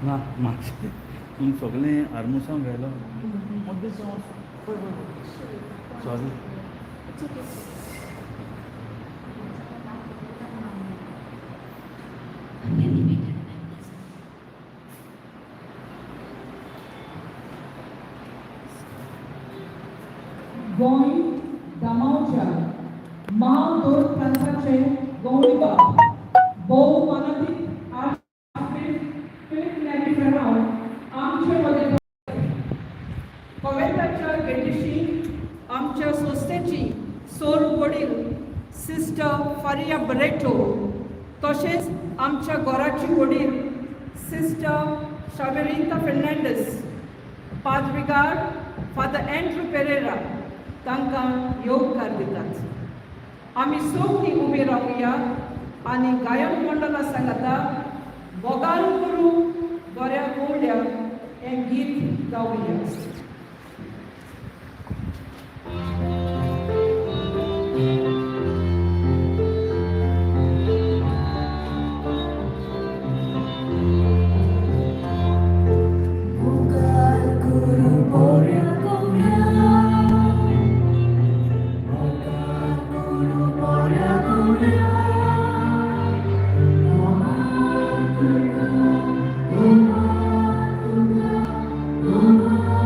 ना मातशें तुमी सगळें आर्मुसांव घायलो. सॉरी. गोंय दामांवच्या माव दोर प्रांताचे गौणीबाब भोवमानादीक आर्चबिशप फिलीप नेरी फेरांव आमचे मदें. कोवेंटाच्या गेटीशी आमच्या संस्थेची सोर वडील सिस्टर फारिया बरेटो, तशेंच आमच्या घराची वडील सिस्टर शावेरिता फेर्नांडीस, पादविगार फादर एंड्रू पेरेरा तांकां येवकार दितात. आमी सोगलीं उबी रावया आनी गायन मंडळा सांगाता "बोगाल करूं बऱ्या गोवड्या" हें गीत गावया. मुखार करूं बऱ्या गवळ्या, मुखार करूं बऱ्या गवळ्या, देवा तुका, देवा तुका, देवा तुका.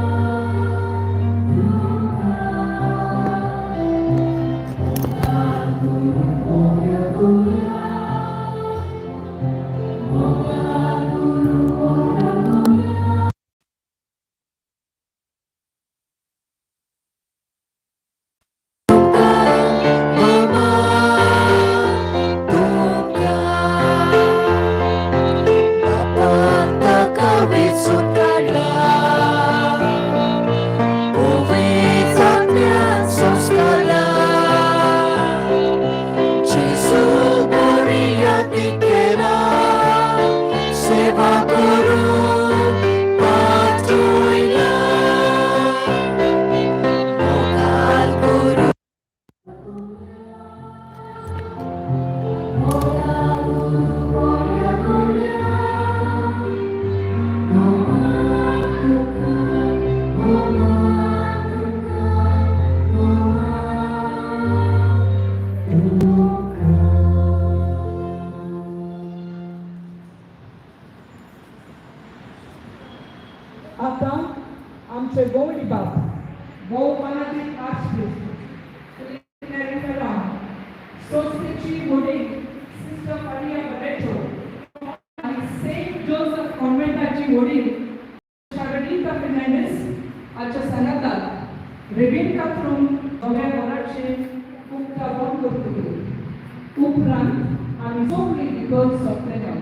मुखार करूं बऱ्या गवळ्या, मुखार करूं बऱ्या गवळ्या. मामा तुका, बापान ताका वेंचून काडला, पवित्र आत्म्यान संस्कारला, जेजू बरी यादी केला, सेवा करूंक पाठयला. मुखार करूं, मुखार करूं बऱ्या गवळ्या, मामा तुका, मामा तुका, मामा तुका. आतां आमचे गौडी बाब भोवमानादीक आर्चबिशप फिलीप नेरी फेरांव, संस्थेची वडील सिस्टर मारिया बरेटो आनी सेंट जोसेफ कॉन्व्हेंटाची वडील शागणिता फेर्नांडीस हाच्या सांगाताक रिबीन कातरून नव्या घराचें उक्तावण करतले. उपरांत आमी सगळीं इगर्ज सोंपतले.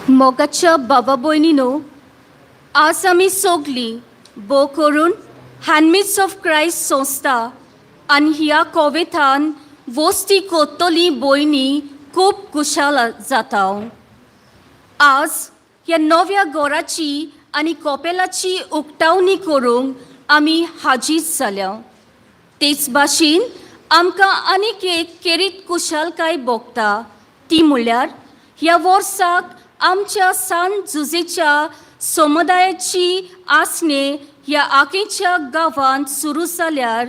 मोगाच्या बाबा भयणीनो, आज आमी सोगलीं भोव करून हॅन्डमेड्स ऑफ क्रायस्ट संस्था आनी ह्या कोवेंतान वस्ती कोत्तली भयणी खूब खुशाल जाता. आज ह्या नव्या घराची आनी कोपेलाची उक्तावणी करूंक आमी हाजीर जाल्या. तेच भाशेन आमकां आनीक एक केरीत खुशालकाय भोगता, ती म्हणल्यार ह्या वर्साक आमच्या सान जुजेच्या समुदायाची आसणे ह्या आकेच्या गांवांत सुरू जाल्यार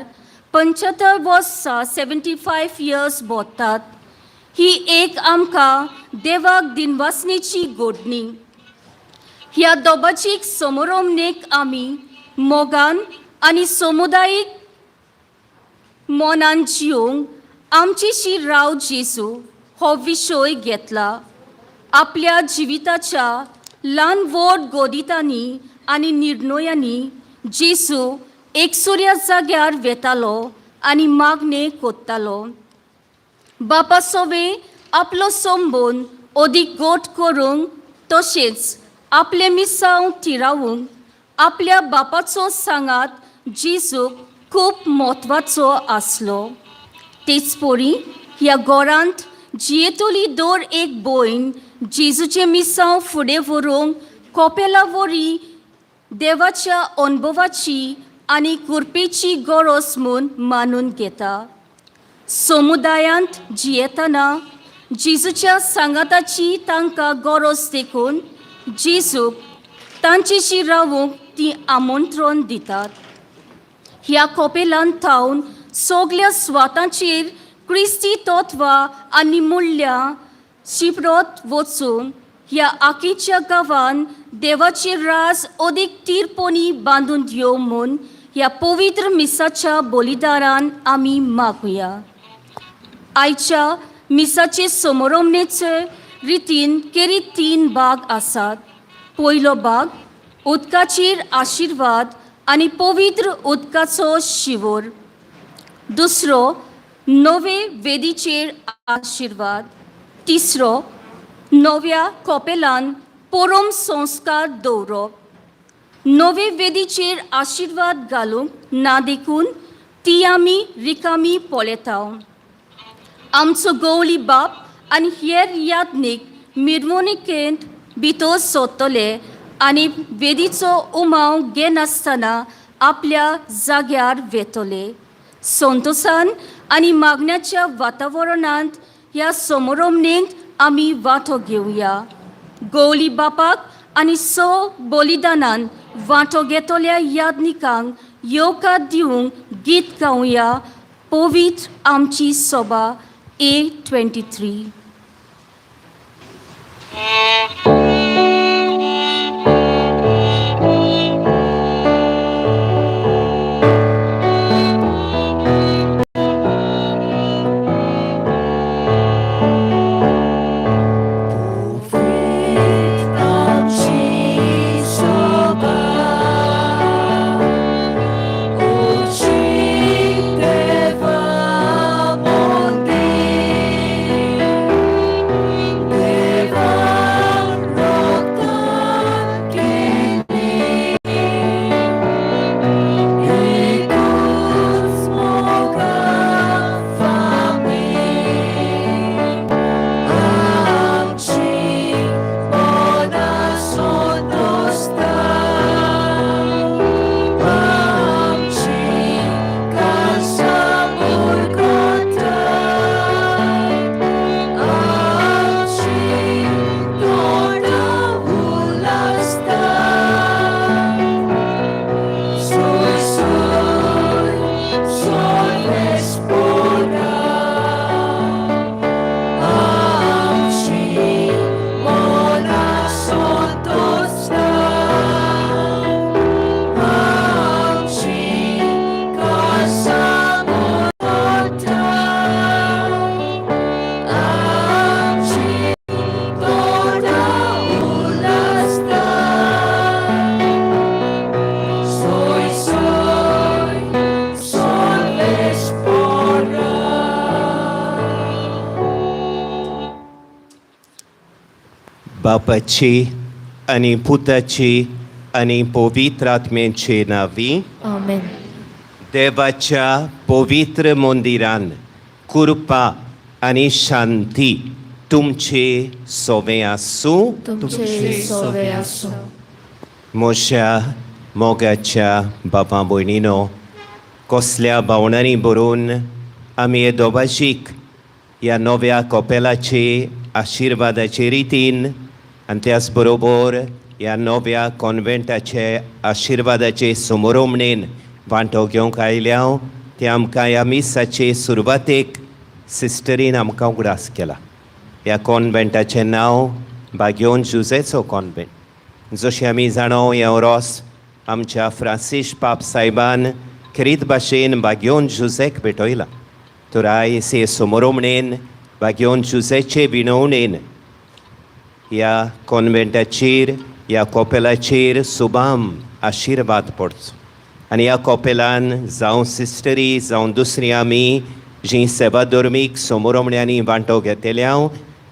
75 वर्सां, 75 इयर्स भोगतात. ही एक आमकां देवाक दिनवासणेची गोडणी. ह्या दोबाजीक समोरोमनेक आमी मोगान आनी समुदायीक मनान जियोंक आमचेशी राव जेजू हो विशय घेतला. आपल्या जिविताच्या ल्हान व्हड गोदितांनी आनी निर्णयांनी जेजू एकसुऱ्या जाग्यार वेतालो आनी मागणें कोत्तालो. बापा सोवे आपलो संबंद अदीक गोट करूंक, तशेंच आपलें मिसांव थिरावूंक आपल्या बापाचो सांगात जेजूक खूब म्हत्वाचो आसलो. तेच परी ह्या घरांत जियेतली दर एक भयण जेजूचें मिसांव फुडें व्हरूंक कोपेला वरी देवाच्या अनुभवाची आनी कृपेची गरज म्हूण मानून घेता. समुदायांत जियेतना जेजूच्या सांगाताची तांकां गरज देखून जेजूक तांचेशी रावूंक ती आमंत्रण दितात. ह्या कोपेलांत थावन सगल्या स्वातांचेर क्रिस्ती तत्वां आनी मुल्यां शिपरत वचून ह्या आकीच्या गांवान देवाचे राज अदीक तीरपणी बांदून दियो म्हूण ह्या पवित्र मिसाच्या बलिदारान आमी मागुया. आयच्या मिसाचे समरोमणेचे रितीन केरीत तीन भाग आसात. पयलो भाग उदकाचेर आशिर्वाद आनी पवित्र उदकाचो शिवोर, दुसरो नवे वेदीचेर आशिर्वाद, तिसरो नव्या कोपेलान पोरोम संस्कार दवरप. नवे वेदीचेर आशिर्वाद घालूंक ना देखून ती आमी रिकामी पळयता. आमचो गवळी बाप आनी हेर याज्ञीक मिरवणुकेंत भितर सोदतले आनी वेदीचो उमाव घेनासतना आपल्या जाग्यार वेतले. संतोसान आनी मागण्याच्या वातावरणांत ह्या समरोमणेंत आमी वांटो घेवया. गवळी बापाक आनी स बलिदानान वांटो घेतल्या याज्ञिकांक येवकार दिवंक गीत गावया, पवित्र आमची सोबा, ए 23. आमची सोबा, उची देवा मोदी, देवा. बापाची आनी पुताची आनी पवित्र आत्म्याचे नांवी. आमेन. देवाच्या पवित्र मंदिरान कृपा आनी शांती तुमचे सोबें आसूं. तुमचे सोवे आसूं. म्हज्या मोगाच्या बाबा भयणीनो, कसल्या भावनांनी बरोवन आमी हे दोबाजीक ह्या नव्या कपेलाचे आशिर्वादाचे रितीन आनी त्याच बरोबर ह्या नव्या कॉन्वेंटाचे आशिर्वादाचे समोरोमणेन वांटो घेवंक आयल्या ते आमकां ह्या मिसाचे सुरवातेक सिस्टरीन आमकां उगडास केला. ह्या कॉन्वेंटाचें नांव बाग्योन जुजेचो कॉन्वेंट. जशें आमी जाणो, हें रोस आमच्या फ्रांसीस पाप सायबान खेरीत भाशेन बाग्योन जुजेक भेटयलां. तर आयज हे समोरोमणेन बाग्योन जुजेचे विनवणेन ह्या कॉन्वेंटाचेर, ह्या कॉपेलाचेर सुबाम आशिर्वाद पडचो आनी ह्या कॉपेलान जावं सिस्टरी जावं दुसरी आमी जीं सेवा धर्मीक समोरोमण्यांनी वांटो घेतल्या,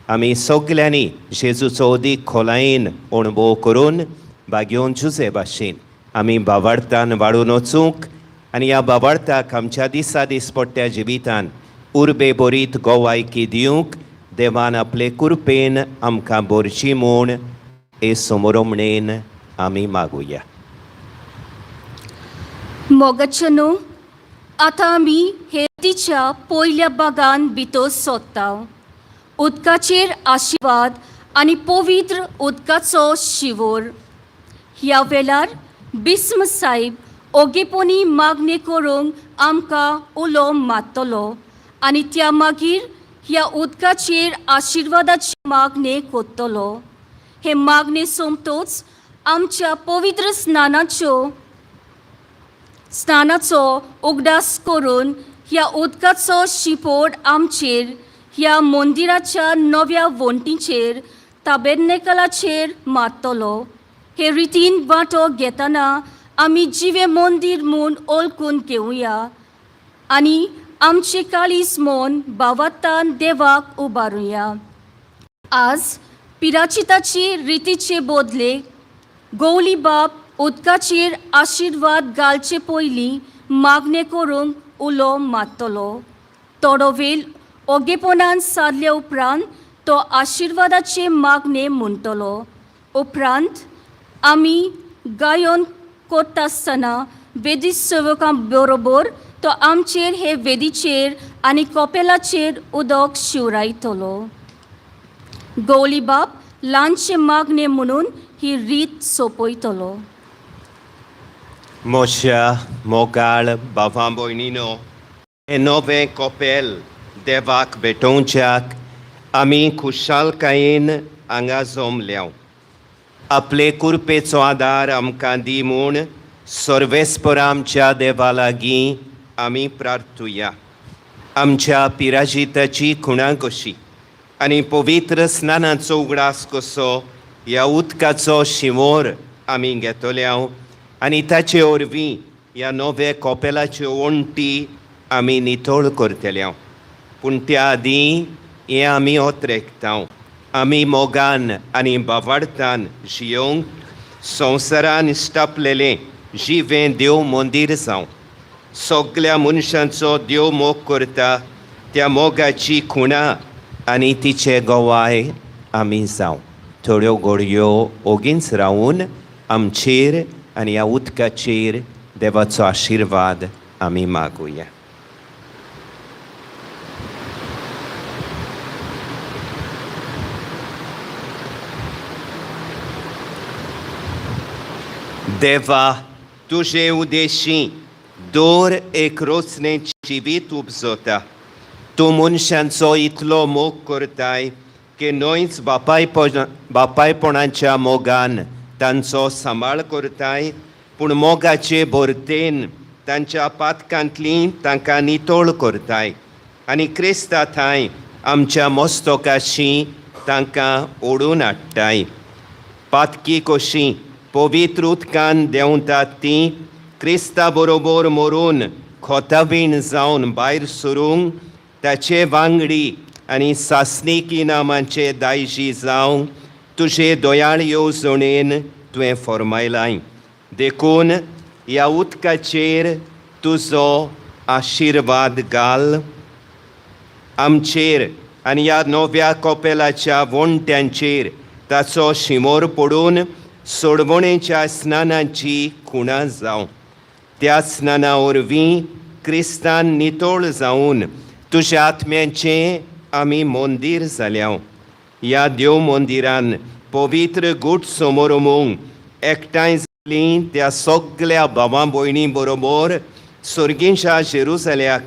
आमी सगल्यांनी जेजूचो अदीक खोलायेन अणभव करून बागेवन जुजे भाशेन आमी बावार्थान वाडून वचूंक आनी ह्या बावार्थाक आमच्या दिसा दिसपट्ट्या जिवितान उर्बे बरीत गोवायकी दिवंक देवान आपले कृपेन आमकां बोरची म्हूण हे समोरोमणेन आमी मागुया. मोगाच्या न्हू, आतां आमी हे तिच्या पयल्या बागान भितर सोदता. उदकाचेर आशिर्वाद आनी पवित्र उदकाचो शिवोर. ह्या वेळार बिस्म साहेब ओगेपणी मागणी करूंक आमकां उलो मारतलो आनी त्या मागीर ह्या उदकाचेर आशिर्वादाची मागणी करतलो. हे मागणी सोंपतोच आमच्या पवित्र स्नानाचो उगडास करून ह्या उदकाचो शिंपोड आमचेर, ह्या मंदिराच्या नव्या वण्टीचेर, ताबेर्नेकलाचेर मारतलो. हे रितीन वांटो घेतना आमी जिवें मंदीर म्हूण ओळखून घेवया आनी आमचें काळीज मन भावार्थान देवाक उबारुया. आज पिराचिताची रितीचे बदले गौली बाप उदकाचेर आशिर्वाद घालचे पयलीं मागणें करूंक उलो मारतलो. थोडो वेळ ओगेपणान सारल्या उपरांत तो आशिर्वादाचे मागणें म्हणटलो. उपरांत आमी गायन करता आसतना वेदी सेवकां बरोबर तो आमचेर हे वेदीचेर आनी कपेलाचेर उदक शिंवरायतलो. गौली बाप ल्हानशें मागणें म्हणून ही रीत सोंपयतलो. म्हज्या मोगाळ भावा भयणीनो, हें नवें कपेल देवाक भेटोवच्याक आमी खुशालकायेन हांगा जमल्या. आपले कुरपेचो आदार आमकां दी म्हूण सर्वेस्पर आमच्या देवा लागीं आमी प्रार्थुया. आमच्या पिराजिताची खुणा कशी आनी पवित्र स्नानाचो उगडास कसो ह्या उदकाचो शिंवोर आमी घेतल्या आनी ताचे वरवीं ह्या नव्या कपेलाच्यो वण्टी आमी नितळ करतले. पूण त्या आदीं हें आमी ओतरेकता, आमी मोगान आनी बावार्थान जियोवंक संवसारान इश्टापलेलें जिवें देव मंदीर जावं. सगल्या मनशांचो देव मोग करता त्या मोगाची खुणा आनी तिचे गवाय आमी जावं. थोड्यो घडयो ओगीच रावून आमचेर आनी ह्या उदकाचेर देवाचो आशिर्वाद आमी मागुया. देवा, तुजे उदेशी दर एक रोचणे जिवीत उपजता. तूं मनशांचो इतलो मोग करताय की न्हयच बापायपणाच्या मोगान तांचो सांबाळ करताय, पूण मोगाचे भरतेन तांच्या पातकांतली तांकां नितळ करताय आनी क्रिस्ता थंय आमच्या मस्तकाशी तांकां ओडून हाडटाय. पातकी कशी पवित्र उदकान देंवतात ती क्रिस्ता बरोबर मरून खोतावीण जावन भायर सरूंक ताचे वांगडी आनी सासणीक इनामांचे दायजी जावंक तुजे दयाळ येवजणेन तुवें फॉर्मायलाय. देखून ह्या उदकाचेर तुजो आशिर्वाद घाल आमचेर आनी ह्या नव्या कपेलाच्या वणट्यांचेर ताचो शिमोर पडून सोडवणेच्या स्नानाची खुणा जावं. त्या स्नाना वरवीं क्रिस्तान नितळ जावन तुज्या आत्म्याचें आमी मंदीर जाल्या. ह्या देव मंदिरान पवित्र गूट समोरमूंक एकठांय जालीं त्या सगल्या भावां भयणी बरोबर सर्गींच्या जेरुजाल्याक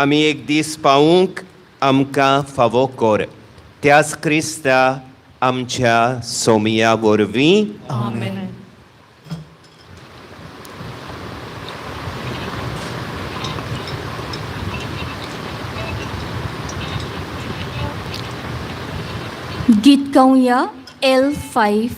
आमी एक दीस पावूंक आमकां फावो कर. त्याच क्रिस्ता आमच्या सोमया वरवीं. आमेन. गीत गावया L5.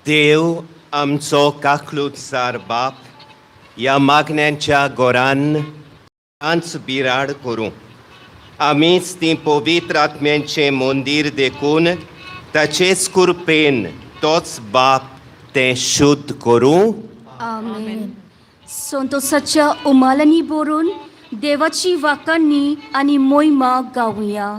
देव आमचो काकलूतसार बाप ह्या मागण्यांच्या गोरान आंच बिराड करूं. आमीच ती पवित्र आत्म्यांचें मंदीर देखून ताचेच कृपेन तोच बाप तें शुद्ध करूं. आमेन. संतोसाच्या उमालांनी भरून देवाची वाकांनी आनी मोहिमा गावया.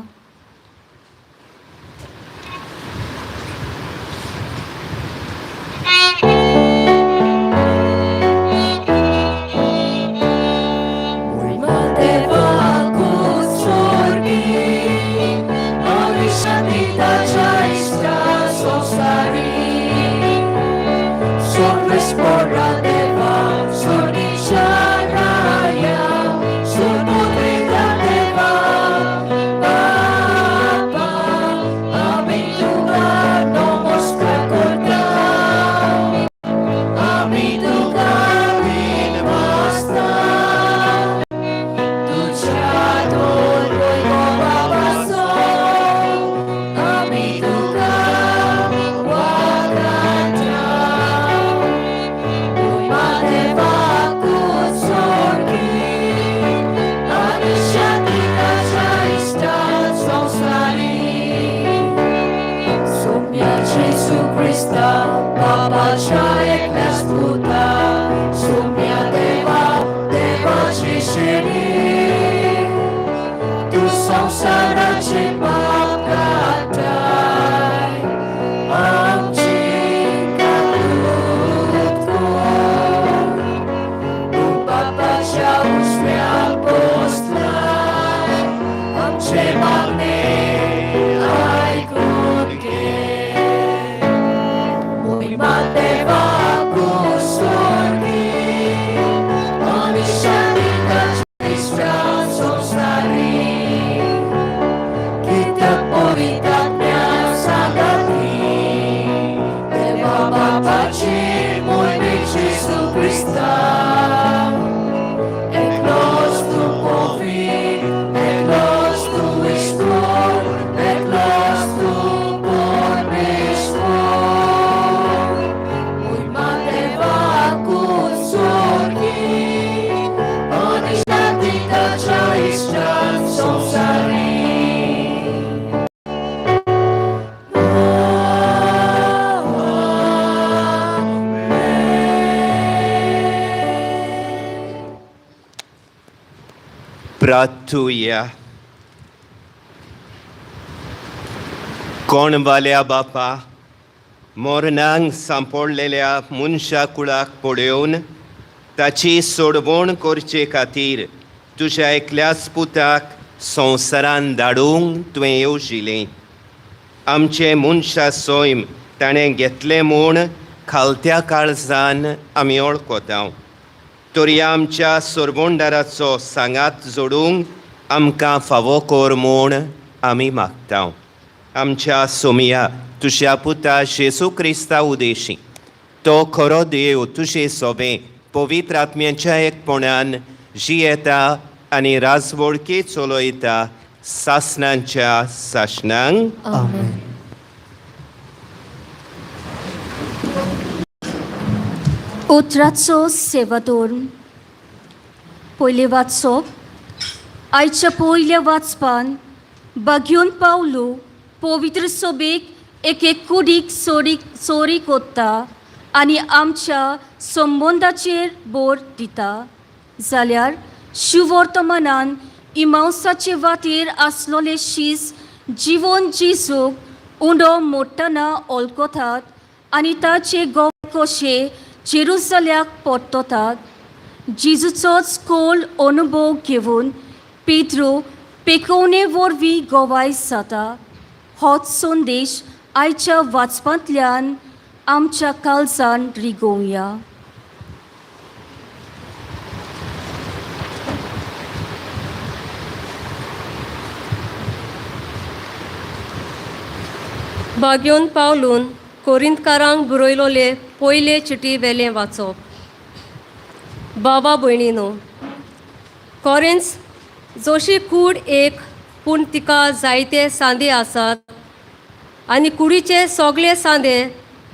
प्रार्थुया. कोण वाल्या बापा, मोरनांक सांपडलेल्या मनशा कुळाक पळोवन ताची सोडवण करचे खातीर तुज्या एकल्याच पुताक संवसारान धाडूंक तुवें येवजिलें. आमचें मनशा सैम ताणें घेतलें म्हूण खालत्या काळजान आमी वळखता. तरी आमच्या सोरवणदाराचो सांगात जोडूंक आमकां फावो कर म्हूण आमी मागता, आमच्या सोमिया तुज्या पुता जेजू क्रिस्ता उदेशी. तो खरो देव, तुजे सोबें पवित्र आत्म्याच्या एकपणान जियेता आनी राजवळकी चलयता सासणांच्या सासणांक. आमेन. उतराचो सेवादोर. पयलें वाचप. आयच्या पयल्या वाचपान बागयोन पावलो पवित्र सोबेक एके कुडीक सोरी चोरी कोत्ता आनी आमच्या संबंदाचेर बोर दिता, जाल्यार शिवर्तमानान इमावसाचे वाटेर आसलोले शीस जिवन जिजूक उंडो मोडटना ओलकोतात आनी ताचे गोव कशे जेरुजल्याक परततात. जिजूचोच कोल अनुभव घेवन पेद्रू पेकोवणे वरवीं गोवाय जाता. होच संदेश आयच्या वाचपांतल्यान आमच्या काळजान रिगोवया. बाग्योन पावलून कोरिंतकारांक बरयलोले पयले चिटी वेलें वाचप. बाबा भयणीनो, कॉरेन्स जशी कूड एक पूण तिका जायते सांदे आसात आनी कुडीचे सगळे सांदे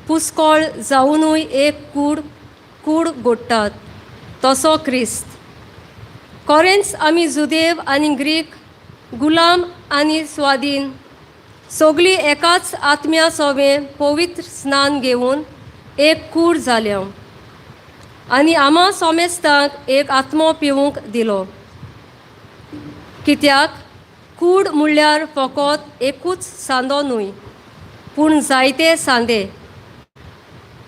पुस्कोळ जावनूय एक कूड कूड घडटात, तसो क्रिस्त. कॉरेन्स, आमी जुदेव आनी ग्रीक, गुलाम आनी स्वाधीन, सगळीं एकाच आत्म्या सोवें पवित्र स्नान घेवन एक कूड जाल्या आनी आमा सोमेस्तांक एक आत्मो पिवूंक दिलो. कित्याक कूड म्हणल्यार फकत एकूच सांदो न्हय, पूण जायते सांदे.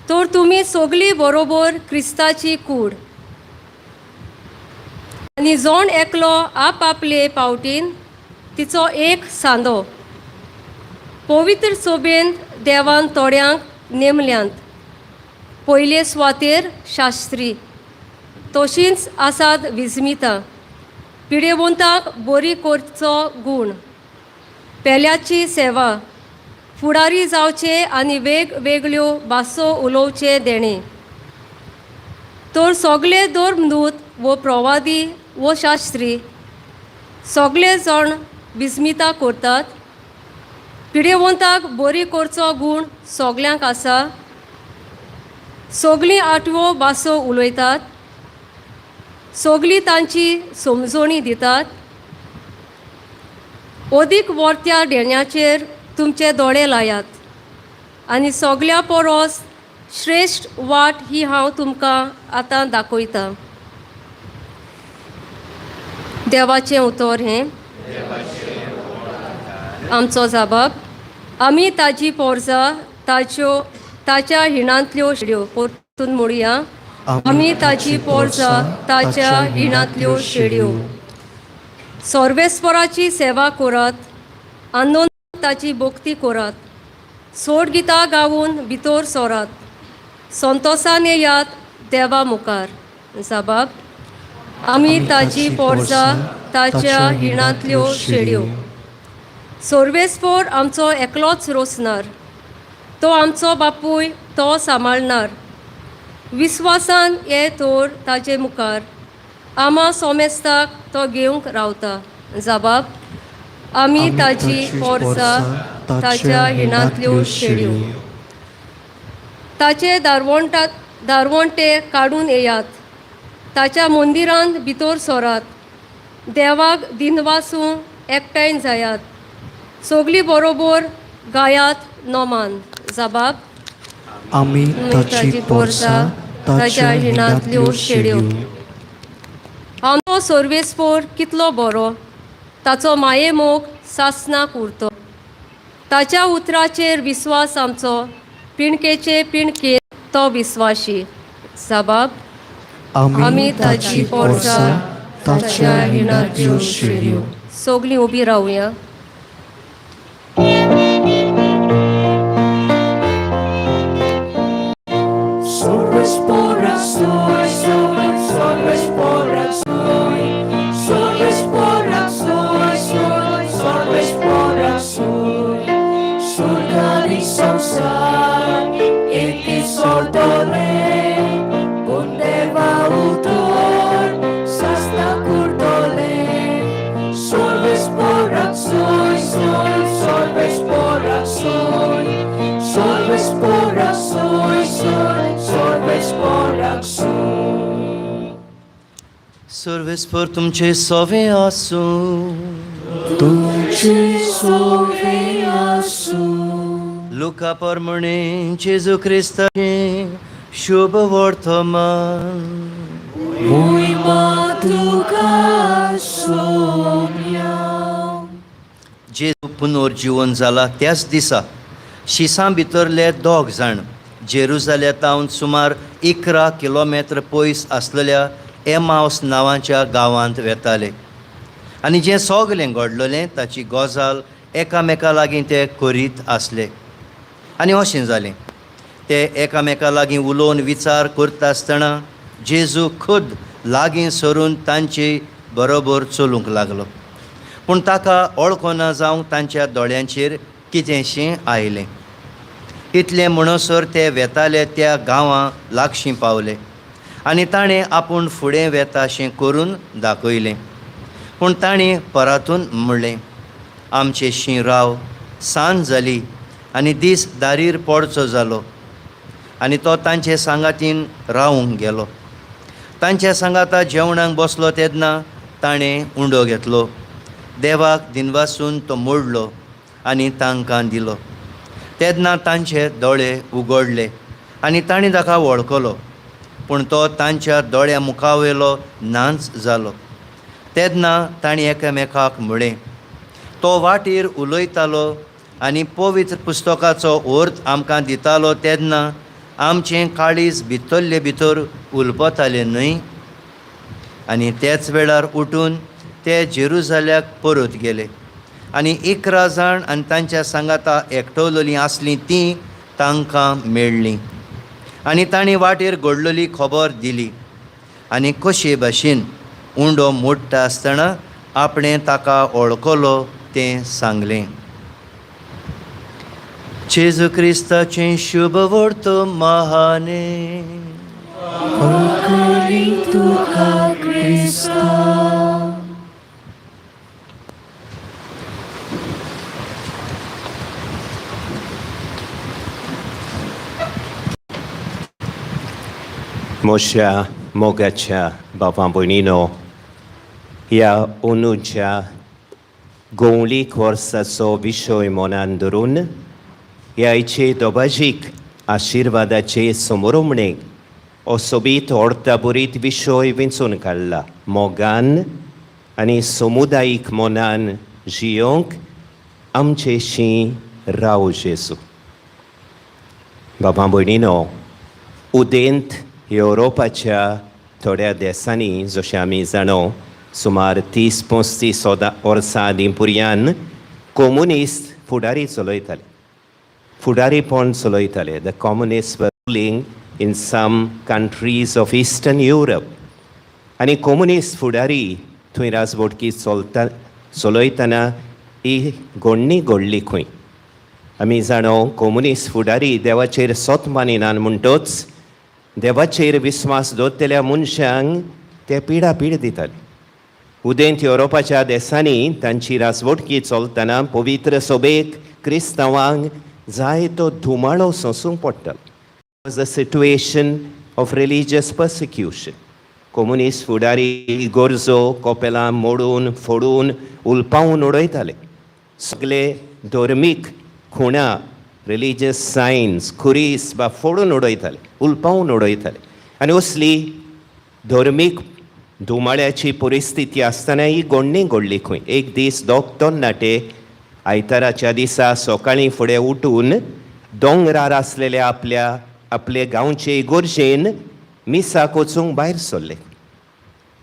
तर तुमी सगळीं बरोबर क्रिस्ताची कूड आनी जोण एकलो आप आपले पावटीन तिचो एक सांदो. पवित्र सोबेन देवान थोड्यांक नेमल्यांत, पयले सुवातेर शास्त्री, तशींच आसात विजमितां, पिडेवंतांक बरी करचो गूण, पेल्याची सेवा, फुडारी जावचे आनी वेगवेगळ्यो भासो उलोवचें देणें. तर सगळे धर्मदूत वो प्रवादी वो शास्त्री सगळे जाण विस्मिता करतात. पिडेवंताक बरी करचो गूण सगल्यांक आसा. सगळीं आठवो भासो उलयतात, सगळीं तांची समजोणी दितात. अदीक वर्त्या देण्याचेर तुमचे दोळे लायात आनी सगल्या परस श्रेश्ठ वाट ही हांव तुमकां आतां दाखयतां. देवाचें उतर हें. आमचो जाबाब. आमी ताजी पोरजा ताच्यो ताच्या हिणांतल्यो शेड्यो. परतून म्हणुया. आमी ताजी पोरजा ताच्या हिणांतल्यो शेड्यो. सर्वेस्वराची सेवा करात, आनंद ताची भक्ती करात, सोड गितां गावन भितर सोरात, संतोसान येयात देवा मुखार. जाबाब. आमी ताजी पोरजा ताच्या हिणांतल्यो शेड्यो. सर्वेस्पोर आमचो एकलोच रोसणार, तो आमचो बापूय, तो सांबाळणार. विस्वासान ये तर ताजे मुखार, आमा सोमेस्ताक तो घेवंक रावता. जाबाब. आमी ताजी पोरसा ताच्या हिणांतल्यो शेड्यो. ताचे दारवंटा दारवंटे काडून येयात, ताच्या मंदिरांत भितर सोरात, देवाक दिनवासूं एकठांय जायात, सगळीं बरोबर गायात नोमान. जाबाब. आमी ताची पोरसां ताच्या हिणांतल्यो शेड्यो. आमचो सर्वेस्पोर कितलो बरो, ताचो मायेमोग सासणाक उरतो। ताच्या उतराचेर विस्वास आमचो, पिणकेचे पिणके तो विस्वाशी। साबाब, आमी ताची पोरसां, ताच्या हिणाच्यो शेळयो। सगलीं उबी रावया। सर्वेस्पर तुमचे सोवे आसूं। तुमचे सोवे आसूं। लुका परमणे जेजू क्रिस्ताचें शुभ वर्तमान। मोहिमा तुका सोम्या। जेजू पुनर्जीवन जाला त्याच दिसा शिसां भितरले दोग जाण जेरुजालेमांत सुमार 11 किलोमेत्र पयस आसलेल्या एमावस नांवाच्या गांवांत वेताले आनी जें सगलें घडलेलें ताची गजाल एकामेका लागीं ते करीत आसले। आनी अशें जालें, ते एकामेका लागीं उलोवन विचार करता आसतना जेजू खुद लागीं सरून तांचे बरोबर चलूंक लागलो, पूण ताका वळखना जावंक तांच्या दोळ्यांचेर कितेंशें आयलें। इतलें म्हणसर ते वेताले त्या गांवां लागशीं पावले आनी ताणें आपूण फुडें वेताशें करून दाखयलें, पूण ताणें परातून म्हणलें, आमचे शीं राव, सांज जाली आनी दीस दारीर पडचो जालो। आनी तो तांचे सांगातीन रावूंक गेलो। तांच्या सांगाता जेवणाक बसलो तेन्ना ताणें उंडो घेतलो, देवाक दिनवासून तो मोडलो आनी तांकां दिलो। तेन्ना तांचे दोळे उगडले आनी ताणें ताका वळखलो, पूण तो तांच्या दोळ्या मुखावेलो नाच जालो। तेन्ना ताणें एकामेकाक म्हळें, तो वाटेर उलयतालो आनी पवित्र पुस्तकाचो अर्थ आमकां दितालो तेन्ना आमचें काळीज भितरले भितर उलपतालें न्हय? आनी त्याच वेळार उठून ते जेरुजाल्याक परत गेले आनी 11 जाण आनी तांच्या सांगाता एकटवलेलीं आसलीं तीं तांकां मेळ्ळीं आनी तांणी वाटेर घडलेली खबर दिली आनी कशे भाशेन उंडो मोडटा आसतना आपणें ताका वळखलो तें सांगलें। जेजू क्रिस्ताचें शुभ वर्तमाने। तुका क्रिस्ता। म्हज्या मोगाच्या बाबा भयणीनो, ह्या अंदूच्या गोंवलीक वर्साचो विशय मनान धरून ह्या आयचे दोबाजीक आशिर्वादाचे समोरमणेक हो सोबीत अर्थाभरीत विशय विंचून काडला। मोगान आनी समुदायीक मनान जियोंक आमचेशी राव जेजू। बाबा भयणीनो, उदेंत युरोपाच्या थोड्या देशांनी, जशें आमी जाणो, सुमार 30-35 वर्सां आदीं पुर्यान कोमुनिस्ट फुडारी चलयताले, फुडारीपण चलयताले। The communist were ruling in some countries of eastern Europe आनी कोमुनिस्ट फुडारी थंय राजवटकी चलयतना ही घडणी घडली खंय। आमी जाणो, कोमुनिस्ट फुडारी देवाचेर सोत मानिनात, म्हणटच देवाचेर विस्वास दवरतल्या मनशांक ते पिडा पीड दिताले। उदेंत युरोपाच्या देशांनी तांची राजवटकी चलतना पवित्र सभेक क्रिस्तांवांक जायतो धुमाळो सोंसूंक पडटालो। Was the situation of religious persecution. Communist फुडारी गरजो कोपेलां मोडून फोडून उलपावन उडयताले। सगळे धर्मीक खुणा, रिलीजियस सायन्स, खुरीस बा फोडून उडयताले, उलपावन उडयताले आनी असली धर्मीक धुमाळ्याची परिस्थिती आसतना ही गोडणी घडली खंय. एक दीस दोग तरणाटे आयताराच्या दिसा सकाळीं फुडें उठून दोंगरार आसलेल्या आपल्या आपले गांवचे इगर्जेन मिसाक वचूंक भायर सरले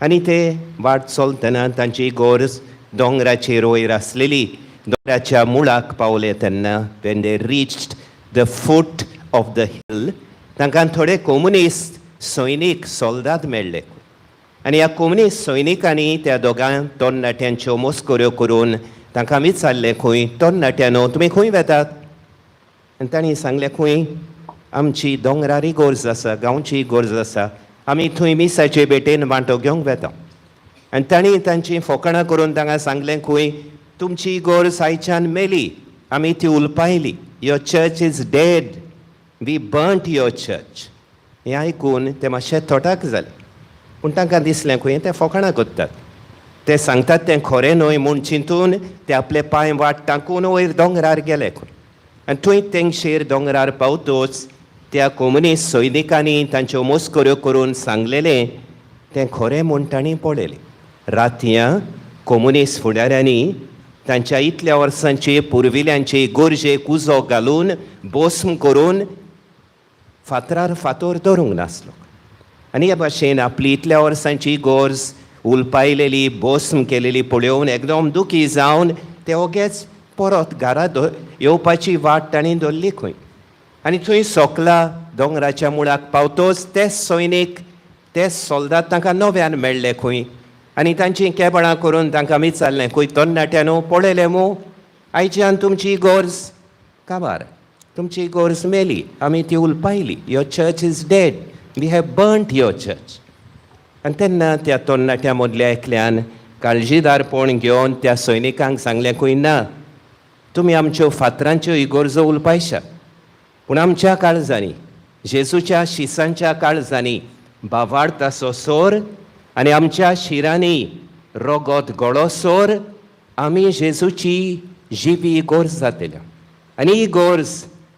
आनी ते वाट चलतना तांची इगर्ज दोंगराचेर वयर आसलेली. दोंगराच्या मुळाक पावले तेन्ना, when they reached the foot of the hill, तांकां थोडे कोमुनिस्ट सैनीक सोल्दाद मेळ्ळे आनी ह्या कोमुनिस्ट सैनिकांनी त्या दोगां तरणाट्यांच्यो मस्कऱ्यो करून तांकां विचारलें खंय, तरणाट्यांनो, तुमी खंय वेतात? आनी तांणी सांगलें खंय, आमची दोंगरार इगर्ज आसा, गांवची इगर्ज आसा, आमी थंय मिसाचे भेटेन वांटो घेवंक वेता. आनी तांणी तांची फकाणां करून तांकां सांगलें खंय, तुमची इगर्ज आयच्यान मेली, आमी ती उलपायली. Your church is dead, we burnt your church. हें आयकून ते मातशे थटाक जाले, पूण तांकां दिसलें खंय ते फकाणां करतात, ते सांगतात तें खरें न्हय म्हूण चिंतून ते आपले पांय वाट टाकून वयर दोंगरार गेले खंय. आनी थंय तेंगशेर दोंगरार पावतोच त्या कोमुनिस्ट सैनिकांनी तांच्यो मस्कऱ्यो करून सांगलेलें तें खरें म्हूण तांणी पळयलें. रातयां कोमुनिस्ट फुडाऱ्यांनी तांच्या इतल्या वर्सांचे पुर्विल्यांचे इगर्जेक उजो घालून भस्म करून फातरार फातोर दवरूंक नासलो आनी हे भाशेन आपली इतल्या वर्सांची इगर्ज उलपायलेली, भस्म केलेली पळोवन एकदम दुखी जावन ते ओगेच परत घरा येवपाची वाट तांणी धरली खंय. आनी थंय सोकला दोंगराच्या मुळाक पावतोच ते सैनीक, ते सोल्दाद तांकां नव्यान मेळ्ळे खंय आनी तांची केबळां करून तांकां विचारलें खंय, तरणाट्यांनो, पळयलें मू, आयच्यान तुमची इगर्ज काबार, तुमची इगर्ज मेली, आमी ती उलपायली. Your church is dead, we have burnt your church. आनी तेन्ना त्या तरणाट्या मदल्या एकल्यान काळजीदारपण घेवन त्या सैनिकांक सांगलें खंय, ना, तुमी आमच्यो फातरांच्यो इगर्जो उलपायशात, पूण आमच्या काळजांनी, जेजूच्या शिसांच्या काळजांनी भावार्थ आसोसर आनी आमच्या शिरांनी रगत गळोसर आमी जेजूची जिवी इगर्ज जातल्या आनी ही इगर्ज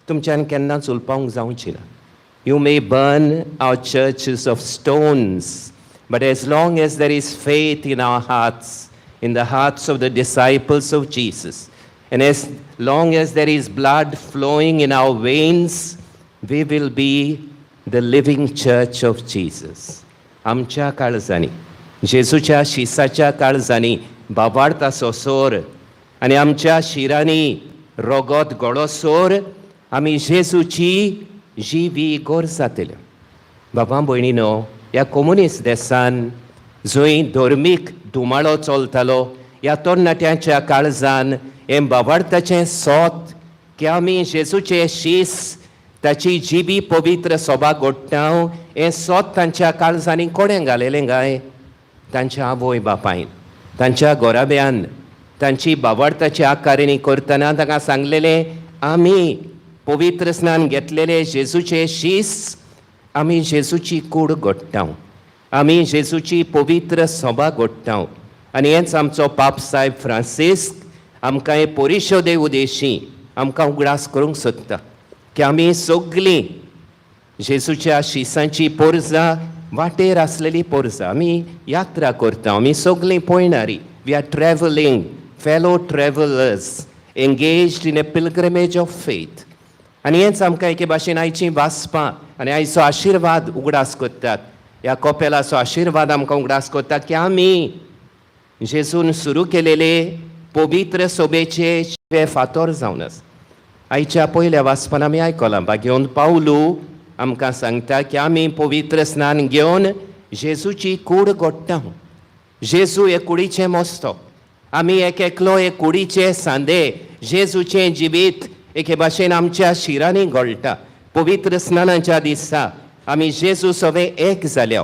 तुमच्यान केन्नाच उलपावंक जावची ना. You may burn our churches of stones, but as long as there is faith in our hearts, in the hearts of the disciples of Jesus, and as long as there is blood flowing in our veins, we will be the living church of Jesus. आमच्या काळजांनी, जेजूच्या शिसाच्या काळजांनी भावार्थ आसोसर आनी आमच्या शिरांनी रगत गळोसर आमी जेजूची जिवी इगर्ज जातले. बाबा भयणीनो, ह्या कोमुनिस्ट देसान जंय धर्मीक धुमाळो चलतालो, ह्या तरणाट्यांच्या काळजान हें भावार्थाचें सोत की आमी जेजूचे शीस, ताची जिवी पवित्र सोबा घडटा, हें सोत तांच्या काळजांनी कोणें घालेलें काय? तांच्या आवय बापायन, तांच्या घराब्यान तांची भावार्थाची आकारणी करतना तांकां सांगलेलें, आमी पवित्र स्नान घेतलेले जेजूचे शीस, आमी जेजूची कूड घडटा, आमी जेजूची पवित्र सभा घडटा. आनी हेंच आमचो पाप साहेब फ्रांसिस्क आमकां हे परिशदे उदेशी आमकां उगडास करूंक सोदता की आमी सगलीं जेजूच्या शिसांची पोरजा, वाटेर आसलेली पोरजा, आमी यात्रा करता, आमी सगलीं पयणारी. We are travelling fellow travellers engaged in a pilgrimage of faith. आनी हेंच आमकां एके भाशेन आयचीं वाचपां आनी आयचो आशिर्वाद उगडास करतात. ह्या कोपेलाचो आशिर्वाद आमकां उगडास करता की आमी जेजून सुरू केलेले पवित्र सोबेचे शिवे फातोर जावन आसा. आयच्या पयल्या वाचपान आमी आयकलां, भागेवन पावलू आमकां सांगता की आमी पवित्र स्नान घेवन जेजूची कूड घडटा. जेजू हे कुडीचें मस्तो, आमी एक एकलो हे कुडीचे सांदे. जेजूचें जिवीत एके भाशेन आमच्या शिरांनी घोळटा. पवित्र स्नानाच्या दिसा आमी जेजू सवे एक जाल्या.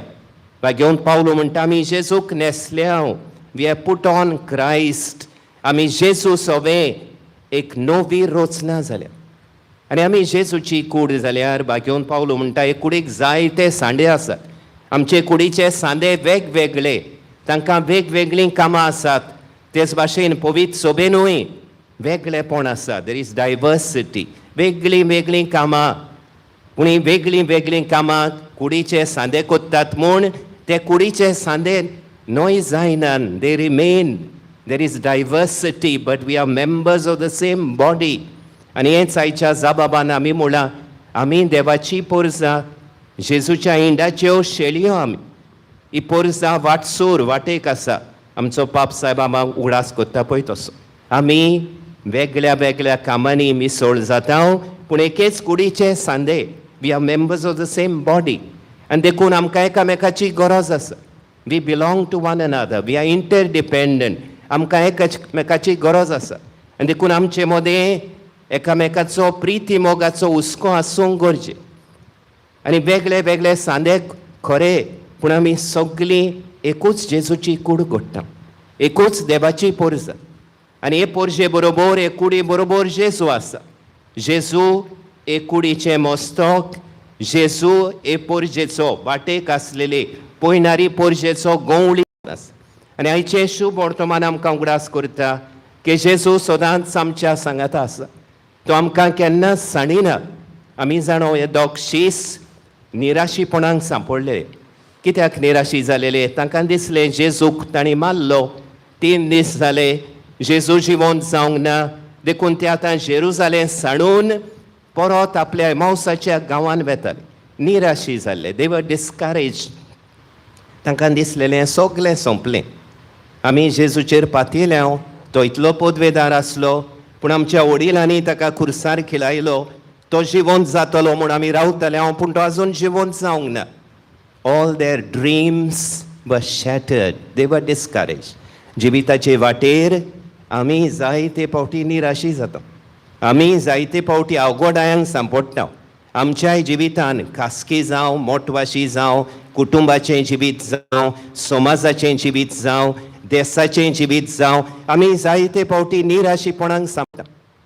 घेवन पावलो म्हणटा, आमी जेजूक न्हेसल्या. We have put on Christ. आमी जेजू सवे एक नवी रचना जाल्या आनी आमी जेजूची कूड जाल्यार, भागेवन पावलो म्हणटा, हे कुडीक जायते सांडे आसात. आमचे कुडीचे सांदे वेगवेगळे, तांकां वेगवेगळीं कामां आसात. तेच भाशेन पवित्र सोबेनूय वेगळेपण आसा. There is diversity. वेगळीं वेगळीं कामां, पूण ही वेगळीं वेगळीं कामां कुडीचे सांदे करतात म्हूण ते कुडीचे सांदे न्हय जायनान, they remain. There is diversity, but we are members of the same body. आनी हेंच आयच्या जाबाबान आमी म्हळां, आमी देवाची पोरसां, जेजूच्या इंडाच्यो शेळयो आमी. ही पोरसां वाटसूर वाटेक आसा. आमचो पाप सायब आमकां उगडास करता पळय तसो आमी वेगळ्या वेगळ्या कामांनी मिसळ जाता, पूण एकेच कुडीचे सांदे. We are members of the same body. आनी देखून आमकां एकामेकाची गरज आसा. We belong to one another, we are interdependent. आमकां एकामेकाची गरज आसा आनी देखून आमचे मदें एकामेकाचो प्रिती मोगाचो हुस्को आसूंक गरजे. आनी वेगळे वेगळे सांदे खरे, पूण आमी सगळीं एकूच जेजूची कूड घडटा, एकूच देवाची पोरसां. आनी हे पोरशे बरोबर, हे कुडी बरोबर जेजू आसा. जेजू हे कुडीचें मस्तक, जेजू हे पोरजेचो वाटेक आसलेले पयणारी पोरजेचो गवळी आसा. आनी आयचें शुभ वर्तमान आमकां उगडास करता की जेजू सदांच आमच्या सांगाता आसा. तो आमकां केन्नाच सांडिना. आमी जाणो, हे दोग शीस निराशीपणाक सांपडले. कित्याक निराशी जालेले? तांकां दिसलें, जेजूक तांणी मारलो, 3 दीस जाले, जेजू जिवंत जावंक ना. देखून ते आतां जेरुजालें सांडून परत आपल्या एमावसाच्या गांवान वेताले. निराशी जाल्ले. They were discouraged. तांकां दिसलेलें सगलें सोंपलें. आमी जेजूचेर पातयेल्या, तो इतलो पदवेदार आसलो, पूण आमच्या वडिलांनी ताका खुर्सार खिलायलो. तो जिवंत जातलो म्हूण आमी रावतले हांव, पूण तो अजून जिवंत जावंक ना. All their dreams were shattered. They were discouraged. जिविताचे वाटेर आमी जायते फावटी निराशी जाता. आमी जायते फावटी अवघडायांक सांपडटा. आमच्याय जिवितान, खासगी जावं, मोटवाशी जावं, कुटुंबाचें जिवीत जावं, समाजाचें जिवीत जावं, देसाचें जिवीत जावं, आमी जायते फावटी निराशीपणाक सांपडटा.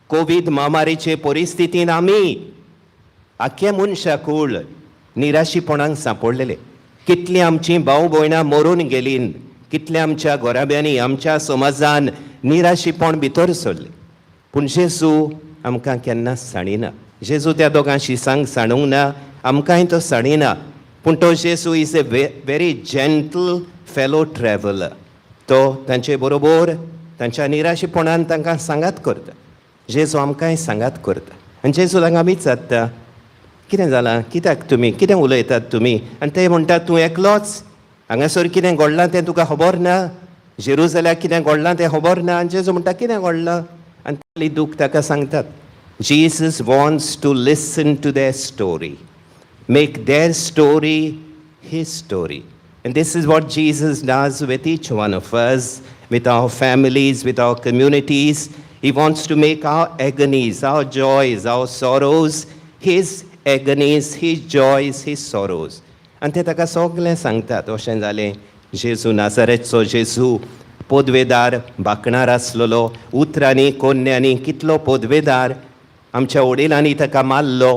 कोवीड म्हामारीचे परिस्थितीन आमी आख्खे मनशाकूळ निराशीपणाक सांपडलेले. कितलीं आमचीं भाव भयणां मरून गेलीं, कितल्या आमच्या घराब्यांनी, आमच्या समाजान निराशीपण भितर सरलें. पूण जेजू आमकां केन्नाच सांडिना. जेजू त्या दोगां शिसांक सांडूंक ना, आमकांय तो सांडिना. पूण तो जेजू is a very gentle fellow traveller. तो तांचे बरोबर तांच्या निराशीपणान तांकां सांगात करता. जेजू आमकांय सांगात करता. आनी जेजू तांकां विचारता, कितें जालां? कित्याक तुमी कितें उलयतात तुमी? आनी ते म्हणटात, तूं एकलोच हांगासर कितें घडलां तें तुका खबर ना? जेरुजाल्याक कितें घडलां तें खबर ना? आनी जेजू म्हणटा, कितें घडलां? आनी ताली दूख ताका सांगतात. Jesus wants to listen to their story, make their story his story. And this is what Jesus does with each one of us, with our families, with our communities. He wants to make our agonies, our joys, our sorrows, his agonies, his joys, his sorrows. आनी ते ताका सगळें सांगतात, अशें जालें, जेजू नाजारेचो जेजू पोदवेदार बाकणार आसलेलो, उतरांनी कोन्यांनी कितलो पोदवेदार. आमच्या वडिलांनी ताका मारलो.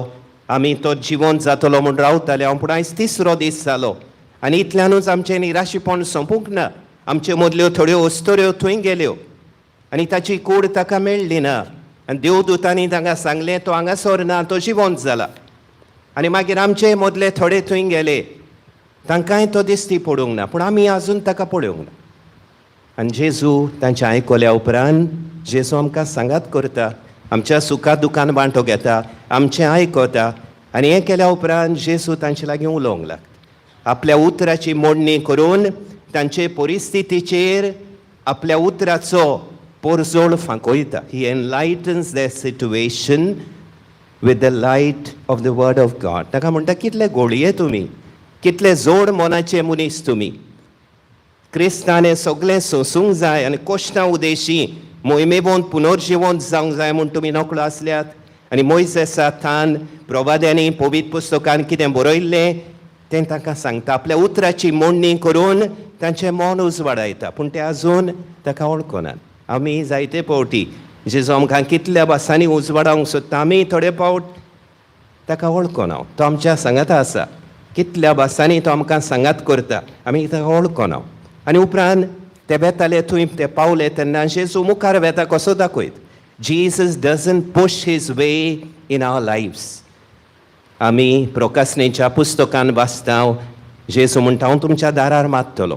आमी तो जिवंत जातलो म्हूण रावताले हांव, पूण आयज तिसरो दीस जालो. आनी इतल्यानूच आमचें निराशीपण सोंपूंक ना. आमचे मदल्यो थोड्यो अस्तुऱ्यो थंय गेल्यो आनी ताची कूड ताका मेळ्ळी ना. आनी देवदूतांनी तांकां सांगलें, तो हांगासर ना, तो जिवंत जाला. आनी मागीर आमचे मदले थोडे थंय गेले, तांकांय तो दिश्टी पडूंक ना, पूण आमी आजून ताका पळोवंक ना. आनी जेजू तांचें आयकल्या उपरांत जेजू आमकां सांगात करता, आमच्या सुखा दुखान वांटो घेता, आमचें आयकता. आनी हें केल्या उपरांत जेजू तांचे लागीं उलोवंक लागता. आपल्या उतराची मोडणी करून तांचे परिस्थितीचेर आपल्या उतराचो पोरजोळ फांकयता. He enlightens the situation with the light of the word of God. ताका म्हणटा, कितले गोळये तुमी, कितले जोड मनाचे मनीस तुमी. क्रिस्तान हें सगळें सोंसूंक जाय आनी कोश्टां उदेशी मोहिमेवंत पुनर्जिवंत जावंक जाय म्हूण तुमी नकळो आसल्यात. आनी मोयजेसा थान प्रवाद्यांनी पवित्र पुस्तकान कितें बरयल्लें तें तांकां सांगता. आपल्या उतराची मोडणी करून तांचें मन उजवाडायता, पूण ते आजून ताका वळखनात. आमी जायते फावटी जेजू आमकां कितल्या भासांनी उजवाडावंक सोदता, आमी थोडे फावट ताका वळखना. तो आमच्या सांगाता आसा, कितल्या भासांनी तो आमकां सांगात करता, आमी ताका वळखना. आनी उपरांत ते वेताले थंय, ते पावले तेन्ना जेजू मुखार वेता कसो दाखयत. Jesus doesn't push his way in our lives. आमी प्रोकासनेच्या पुस्तकान वाचता, जेजू म्हणटा, हांव तुमच्या दारार मारतलो.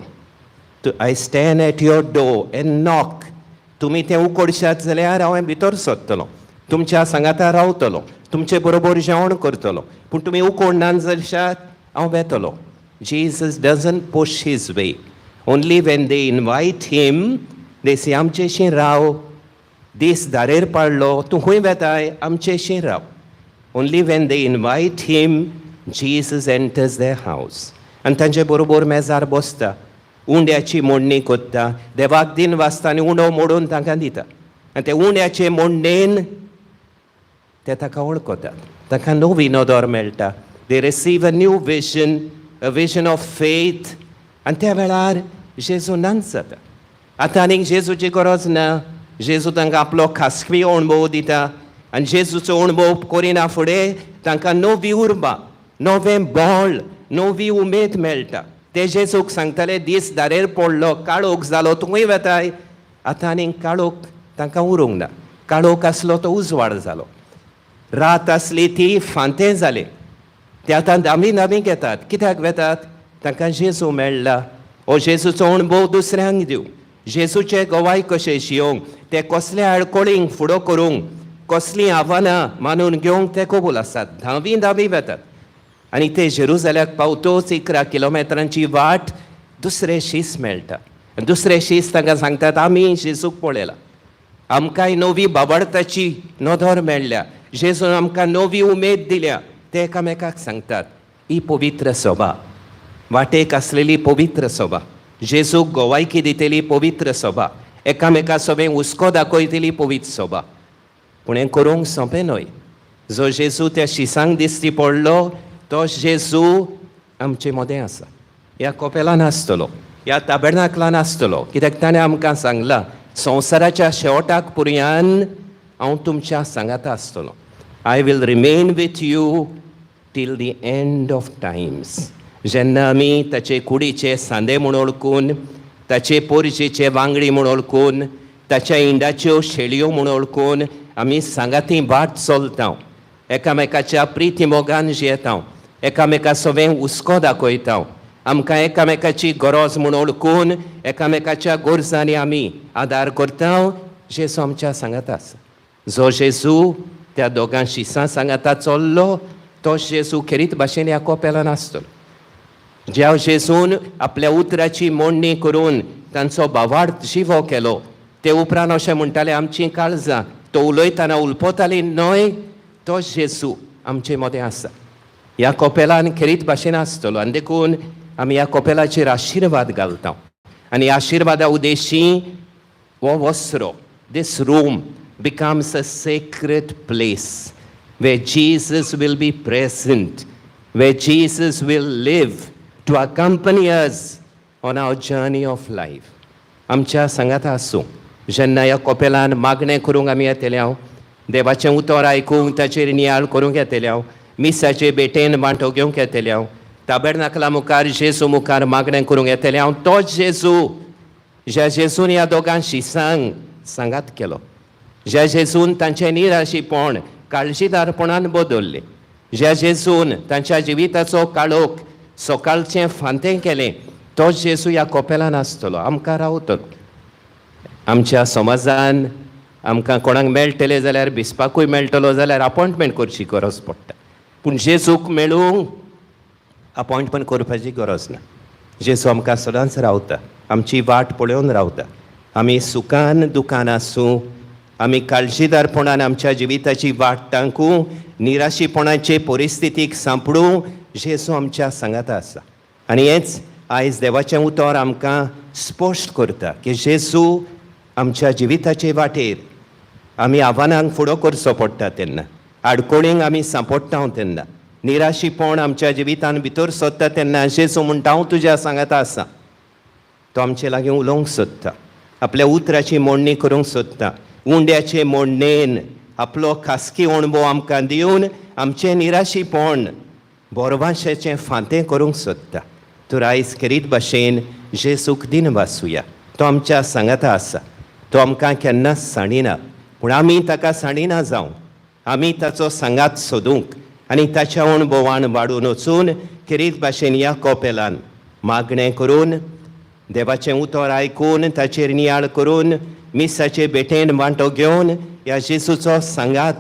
I stand at your door and knock. तुमी तें उकोडशात जाल्यार हांव भितर सरतलो, तुमच्या सांगाता रावतलो, तुमचे बरोबर जेवण करतलो. पूण तुमी उकोड ना जाल्यार हांव वेतलो. Jesus doesn't push his way. Only when they invite him, they say, आमचेशी राव, दीस दारेर पाडलो, तूं खंय वेताय, आमचेशी राव. Only when they invite him, Jesus enters the house आनी तांचे बरोबर मेजार बसता, उंड्याची मोडणी कोत्ता, देवाक दिन वाचता आनी उंडो मोडून तांकां दिता. आनी ते उंड्याचे मोडणेन ते ताका वळखतात, तांकां नवी नदर मेळटा. They receive a new vision, a vision of faith. आनी त्या वेळार जेजू नाच जाता. आतां आनीक जेजूची गरज ना. जेजू तांकां आपलो खासगी अणभव दिता आनी जेजूचो अणभव करिना फुडें तांकां नवी उर्बा, नवें बळ, नवी उमेद मेळटा. ते जेजूक सांगताले, दीस दारेर पडलो, काळोख जालो, तूं खंय वेताय? आतां आनीक काळोख तांकां उरूंक ना. काळोख आसलो तो उजवाड जालो, रात आसली ती फांतें जालें. ते आतां दामी दामी घेतात. कित्याक वेतात? तांकां जेजू मेळ्ळा. हो जेजूचो अणभव दुसऱ्यांक दिवं, जेजूचे गवाय कशें शियोंक, ते कसल्या आडकोळींक फुडो करूंक, कसलीं आव्हानां मानून घेवंक ते कबूल आसात. धांवी धांवी वेतात आनी ते जेरुजाल्याक पावतोच, 11 किलोमिटरांची वाट, दुसरे शीस मेळटा. आनी दुसरे शीस तांकां सांगतात, आमी जेजूक पळयला, आमकांय नवी बाबडताची नदर मेळ्ळ्या, जेजून आमकां नवी उमेद दिल्या. ते एकामेकाक सांगतात. ही पवित्र सभा, वाटेक आसलेली पवित्र सभा, जेजूक गोवायकी दितली पवित्र सभा, एकामेका सभें हुस्को दाखयतली पवित्र सभा. पूण हें करूंक सोंपें न्हय. जो जेजू त्या शिसांक दिश्टी पडलो, तो जेजू आमचे मदें आसा. ह्या कोपेलान आसतलो, ह्या ताबेर्नाकलान आसतलो, कित्याक ताणें आमकां सांगलां, संवसाराच्या शेवटाक पुरयान हांव तुमच्या सांगाता आसतलो. I will remain with you till the end of times. जेन्ना आमी ताचे कुडीचे सांदे म्हूण वळखून, ताचे पोरजेचे वांगडी म्हूण वळखून, ताच्या इंडाच्यो शेळयो म्हूण वळखून आमी सांगाती वाट चलता, एकामेकाच्या प्रिती मोगान जियेता, एकामेका सवें हुस्को दाखयता, आमकां एकामेकाची गरज म्हूण वळखून एकामेकाच्या गरजांनी आमी आदार करता, जेजू आमच्या सांगाता आसा. जो जेजू त्या दोगां शिसां सांगाता चल्लो, तो जेजू खेरीत भाशेन ह्या कोपेलान आसतलो. ज्या जेजून आपल्या उतराची मोडणी करून तांचो भावार्थ जिवो केलो, ते उपरांत अशें म्हणटाले, आमचीं काळजां तो उलयतना उलपताली न्हय, तो जेजू आमचे मदें आसा, ह्या कोपेलान खेरीत भाशेन आसतलो. आनी देखून आमी ह्या कोपेलाचेर आशिर्वाद घालता आनी आशिर्वादा उद्देशी हो वस्रो, this room becomes a sacred place where Jesus will be present, where Jesus will live to accompany us on our journey of life. आमच्या सांगाता आसूं. जेन्ना ह्या कोपेलान मागणें करूंक आमी येतले, हांव देवाचें उतर आयकूंक, ताचेर नियाळ करूंक येतले, हांव मिसाचे भेटेन वांटो घेवंक येतले, हांव ताबेर्नाकला मुखार जेजू मुखार मागणें करूंक येतलें हांव, तोच जेजू ज्या जेजून ह्या दोगां शिसांक सांगात केलो, ज्या जेजून तांचें निराशीपण काळजीदारपणान बदललें, ज्या जेजून तांच्या जिविताचो काळोख सकाळचें फांतें केलें, तो जेजू ह्या कोपेलान आसतलो, आमकां रावतलो. आमच्या समाजान आमकां कोणाक मेळटलें जाल्यार, भिजपाकूय मेळटलो जाल्यार अपॉयंटमेंट करची गरज पडटा. पूण जेजूक मेळूंक अपॉयंटमेंट करपाची गरज ना. जेजू आमकां सदांच रावता, आमची वाट पळोवन रावता. आमी सुखान दुखान आसूं, आमी काळजीदारपणान आमच्या जिविताची वाट तांकूं, निराशीपणाचे परिस्थितीक सांपडूं, जेजू आमच्या सांगाता आसा. आनी हेंच आयज देवाचें उतर आमकां स्पश्ट करता की जेजू आमच्या जिविताचे वाटेर आमी आव्हानांक फुडो करचो पडटा तेन्ना, आडकोळींक आमी सांपडटा तेन्ना, निराशीपण आमच्या जिवितान भितर सरता तेन्ना, जेजू म्हणटा, हांव तुज्या सांगाता आसा. तो आमचे लागीं उलोवंक सोदता, आपल्या उतराची मोडणी करूंक सोदता. उंड्याचे मोडणेन आपलो खासगी अणभव आमकां दिवन आमचें निराशीपण बोरवाशेचें फांतें करूंक सोदता. तर आयज खेरीत भाशेन जेजूक दिन वाचुया. तो आमच्या सांगाता आसा, तो आमकां केन्नाच सांडिना. पूण आमी ताका सांडिना जावं. आमी ताचो सांगात सोदूंक आनी ताच्या अणभवान वाडून वचून खेरीत भाशेन ह्या कोपेलान मागणें करून देवाचें उतर आयकून ताचेर नियाळ करून मिसाचे भेटेन वांटो घेवन ह्या जेजूचो सांगात,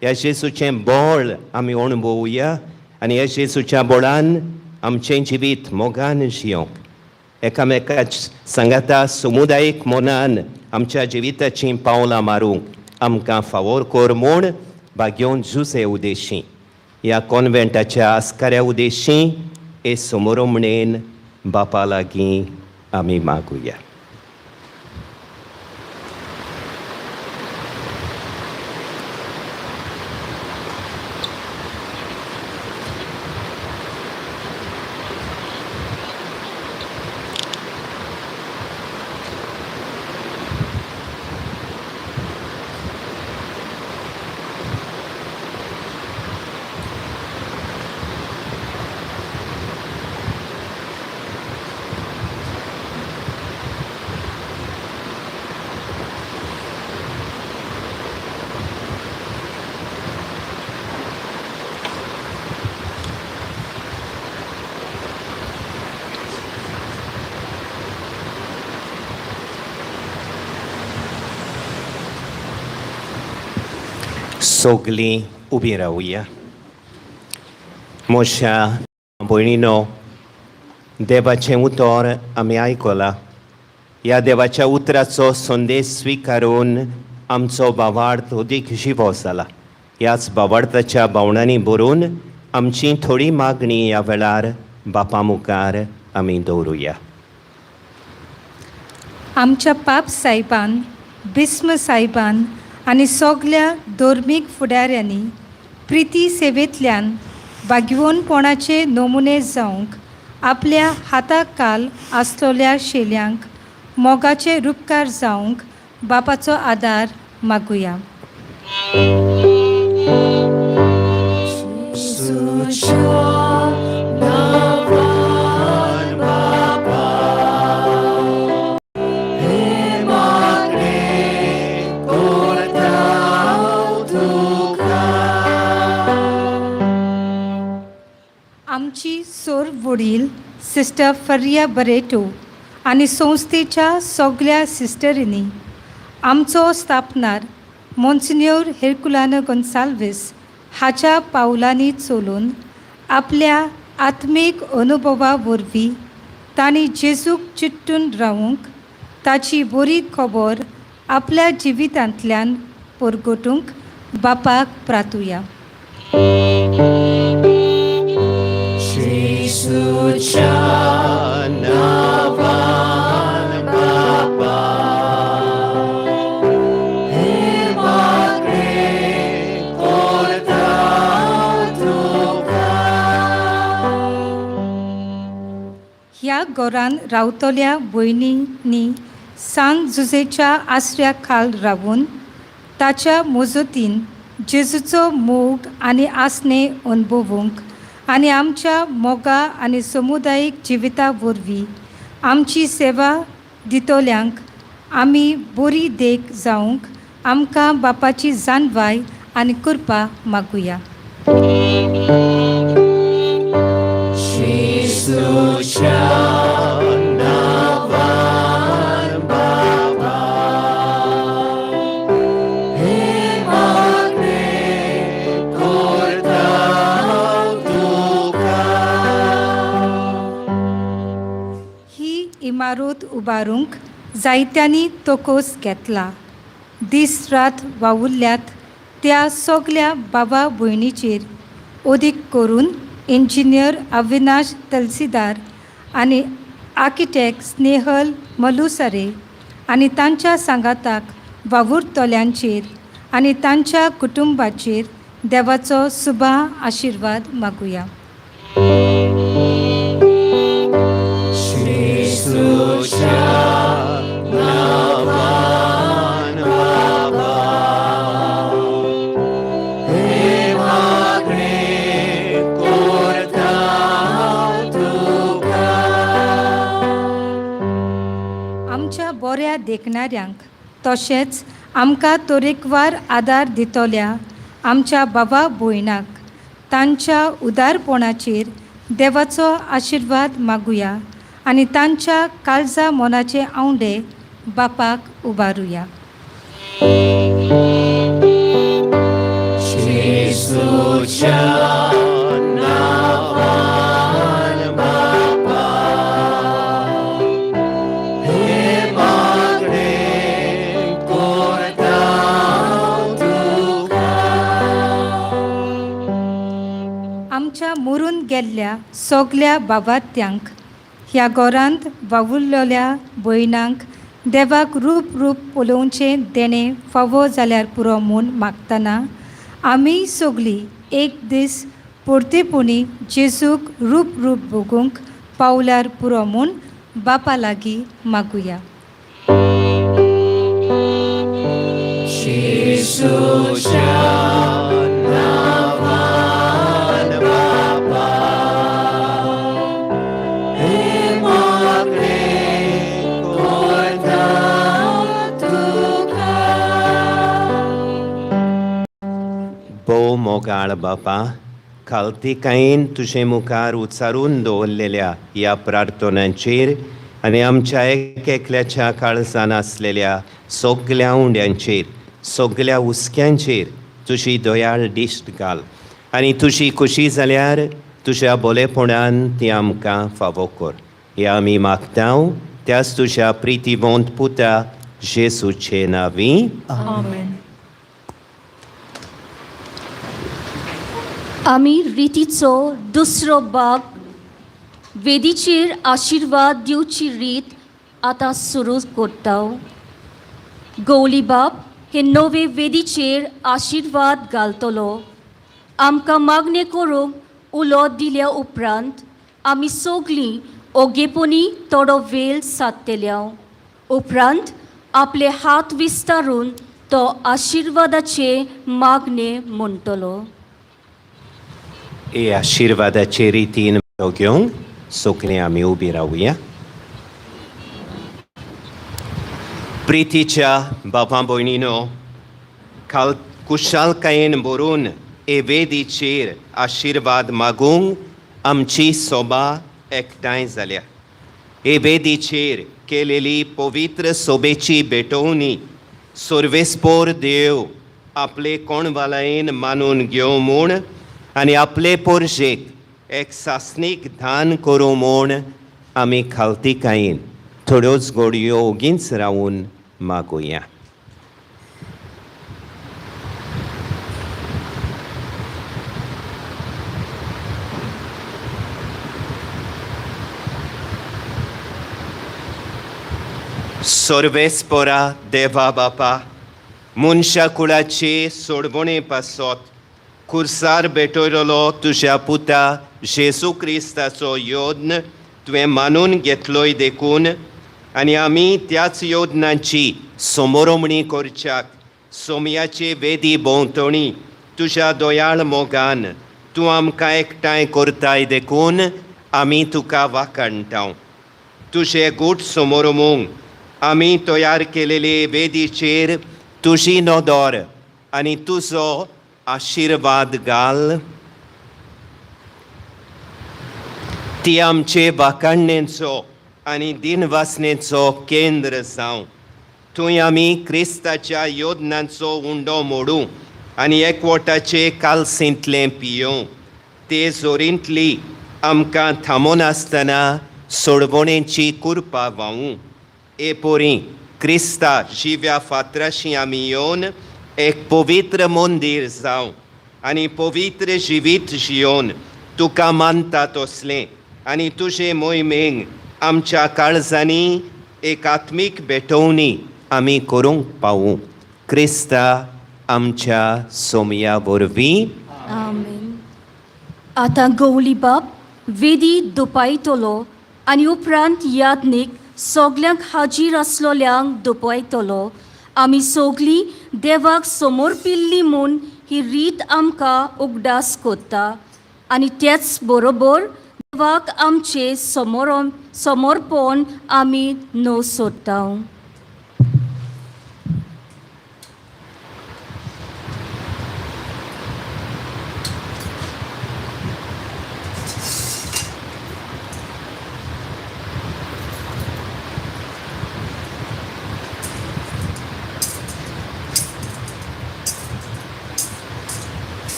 ह्या जेजूचें बळ आमी अणभवया आनी ह्या जेजूच्या बळान आमचें जिवीत मोगान जियोंक, एकामेका सांगाता समुदायीक मनान आमच्या जिविताचीं पावलां मारूंक आमकां फावोर कर म्हूण भाग्योन जुजे उदेशी ह्या कॉन्वेंटाच्या आस्काऱ्या उदेशी हे समोरमणेन बापा लागीं आमी मागुया. सगलीं उबीं रावया. म्हज्या भयणीनो, देवाचें उतर आमी आयकलां. ह्या देवाच्या उतराचो संदेश स्विकारून आमचो भावार्थ अदीक जिवो जाला. ह्याच भावार्थाच्या भावनांनी भरून आमची थोडी मागणी ह्या वेळार बापा मुखार आमी दवरुया. आमच्या पाप सायबान, बिस्म सायबान आनी सगल्या धर्मीक फुडाऱ्यांनी प्रिती सेवेंतल्यान बागवोनपणाचे नमुने जावंक आपल्या हाता काल आसलेल्या शेल्यांक मोगाचे रुपकार जावंक बापाचो आदार मागुया. आमची सोर वडील सिस्टर फरिया बरेटो आनी संस्थेच्या सगल्या सिस्टरींनी आमचो स्थापनार मोन्सिन्योर हेरकुलानो गोन्साल्वीस हाच्या पावलांनी चलून आपल्या आत्मीक अनुभवा वरवीं तांणी जेजूक चिट्टून रावूंक, ताची बरी खबर आपल्या जिवितांतल्यान परगटूंक बापाक प्रातुया. ह्या घरान रावतल्या भयणींनी सान जुजेच्या आसऱ्या खाल रावून ताच्या मजतीन जेजूचो मोग आनी आसणे अणभवूंक आनी आमच्या मोगा आनी समुदायीक जिविता वरवीं आमची सेवा दितल्यांक आमी बरी देख जावंक आमकां बापाची जाणवाय आनी कृपा मागुया. ही इमारत उबारूंक जायत्यांनी तोकोस घेतला. दीस रात वावुरल्यात त्या सगल्या बाबा भयणीचेर, अदीक करून इंजिनियर अविनाश तलसीदार आनी आर्किटेक्ट स्नेहल मलुसरे आनी तांच्या सांगाताक वावुरतल्यांचेर आनी तांच्या कुटुंबाचेर देवाचो सुबा आशिर्वाद मागुया. आमच्या बऱ्या देखणाऱ्यांक तशेंच आमकां तरेकवार आदार दितल्या आमच्या बाबा भयणाक तांच्या उदारपणाचेर देवाचो आशिर्वाद मागुया. आनी तांच्या काळजा मनाचे आंवडे बापाक उबारुया. आमच्या मुरून गेल्ल्या सगल्या बाबात्यांक ह्या घरांत वावुरलेल्या भयणांक देवाक रूप रूप पळोवचें देणें फावो जाल्यार पुरो म्हूण मागतना आमी सगलीं एक दीस परतेपणी जेजूक रूप रूप भोगूंक पावल्यार पुरो म्हूण बापा लागीं मागुया. भोव मोगाळ बापा, खालतीकायेन तुजे मुखार उचारून दवरलेल्या ह्या प्रार्थनांचेर आनी आमच्या एक एकल्याच्या काळजान आसलेल्या सगल्या उंड्यांचेर, सगल्या हुस्क्यांचेर तुजी दयाळ दिश्ट घाल आनी तुजी खुशी जाल्यार तुज्या बोलेपणान ती आमकां फावो कर. हे आमी मागता त्याच तुज्या प्रितीवंत पुता जेसूचे नांवी. आमी रितीचो दुसरो भाग वेदीचेर आशिर्वाद दिवची रीत आतां सुरू करता. गौलीबाब हे नवे वेदीचेर आशिर्वाद घालतलो. आमकां मागणें करूंक उलो दिल्या उपरांत आमी सगलीं ओगेपणी थोडो वेळ सादतल्या उपरांत आपले हात विस्तारून तो आशिर्वादाचे मागणें म्हणटलो. हे आशिर्वादाचे रितीन घेवंक सगळीं आमी उबी रावया. प्रितीच्या बाबा भयणीनो, काल कुशालकायेन भरून हे वेदीचेर आशिर्वाद मागूंक आमची सोबा एकठांय जाल्या. हे वेदीचेर केलेली पवित्र सोबेची भेटवणी सर्वेस्पोर देव आपले कोणवालायेन मानून घेवं म्हूण आनी आपले पोरशेक एक सासणीक दान करूं म्हूण आमी खालतीकायेन थोड्योच घडयो ओगीच रावून मागुया. सर्वेस्पोरा देवा बापा, मनशा कुळाचे सोडवणे पासत खुर्सार भेटयलो तुज्या पुता जेजू क्रिस्ताचो योद्न तुवें मानून घेतलोय देखून आनी आमी त्याच योदनाची समोरमणी करच्याक सोमयाचे वेदी भोंवतणी तुज्या दयाळ मोगान तूं आमकां एकठांय करताय देखून आमी तुका वाखाणटा. तुजे गूट समोरमूंक आमी तयार केलेले वेदीचेर तुजी नदर आनी तुजो आशिर्वाद घाल. ती आमचे वाखाणणेचो आनी दिनवासनेचो केंद्र जावं. थंय आमी क्रिस्ताच्या योदनांचो उंडो मोडूं आनी एकवटाचे कालसेंतलें पियों. ते जोरींतली आमकां थांबोनासतना सोडवणेची कुरपा व्हांवूं. ए पोरी क्रिस्ता जिव्या फातराशी आमी येवन एक पवित्र मंदीर जावं आनी पवित्र जिवीत जियोवन तुका मानता तसलें आनी तुजे मोहिमेक आमच्या काळजांनी एक आत्मीक भेटवणी आमी करूंक पावूं. क्रिस्ता आमच्या सोमया वरवीं. आमेन. आतां गौलीबाब वेदी दुपायतलो आनी उपरांत यादनीक सगल्यांक हाजीर आसलोल्यांक दुपयतलो. आमी सगलीं देवाक समर्पिल्ली म्हूण ही रीत आमकां उगडास कोत्ता आनी तेच बरोबर देवाक आमचें समर्पण आमी न्हू सोदता.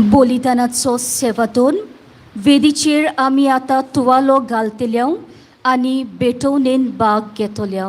बलिदानाचो सेवादोन वेदीचेर आमी आतां तुवालो घालतले आनी भेटवणेन भाग घेतले.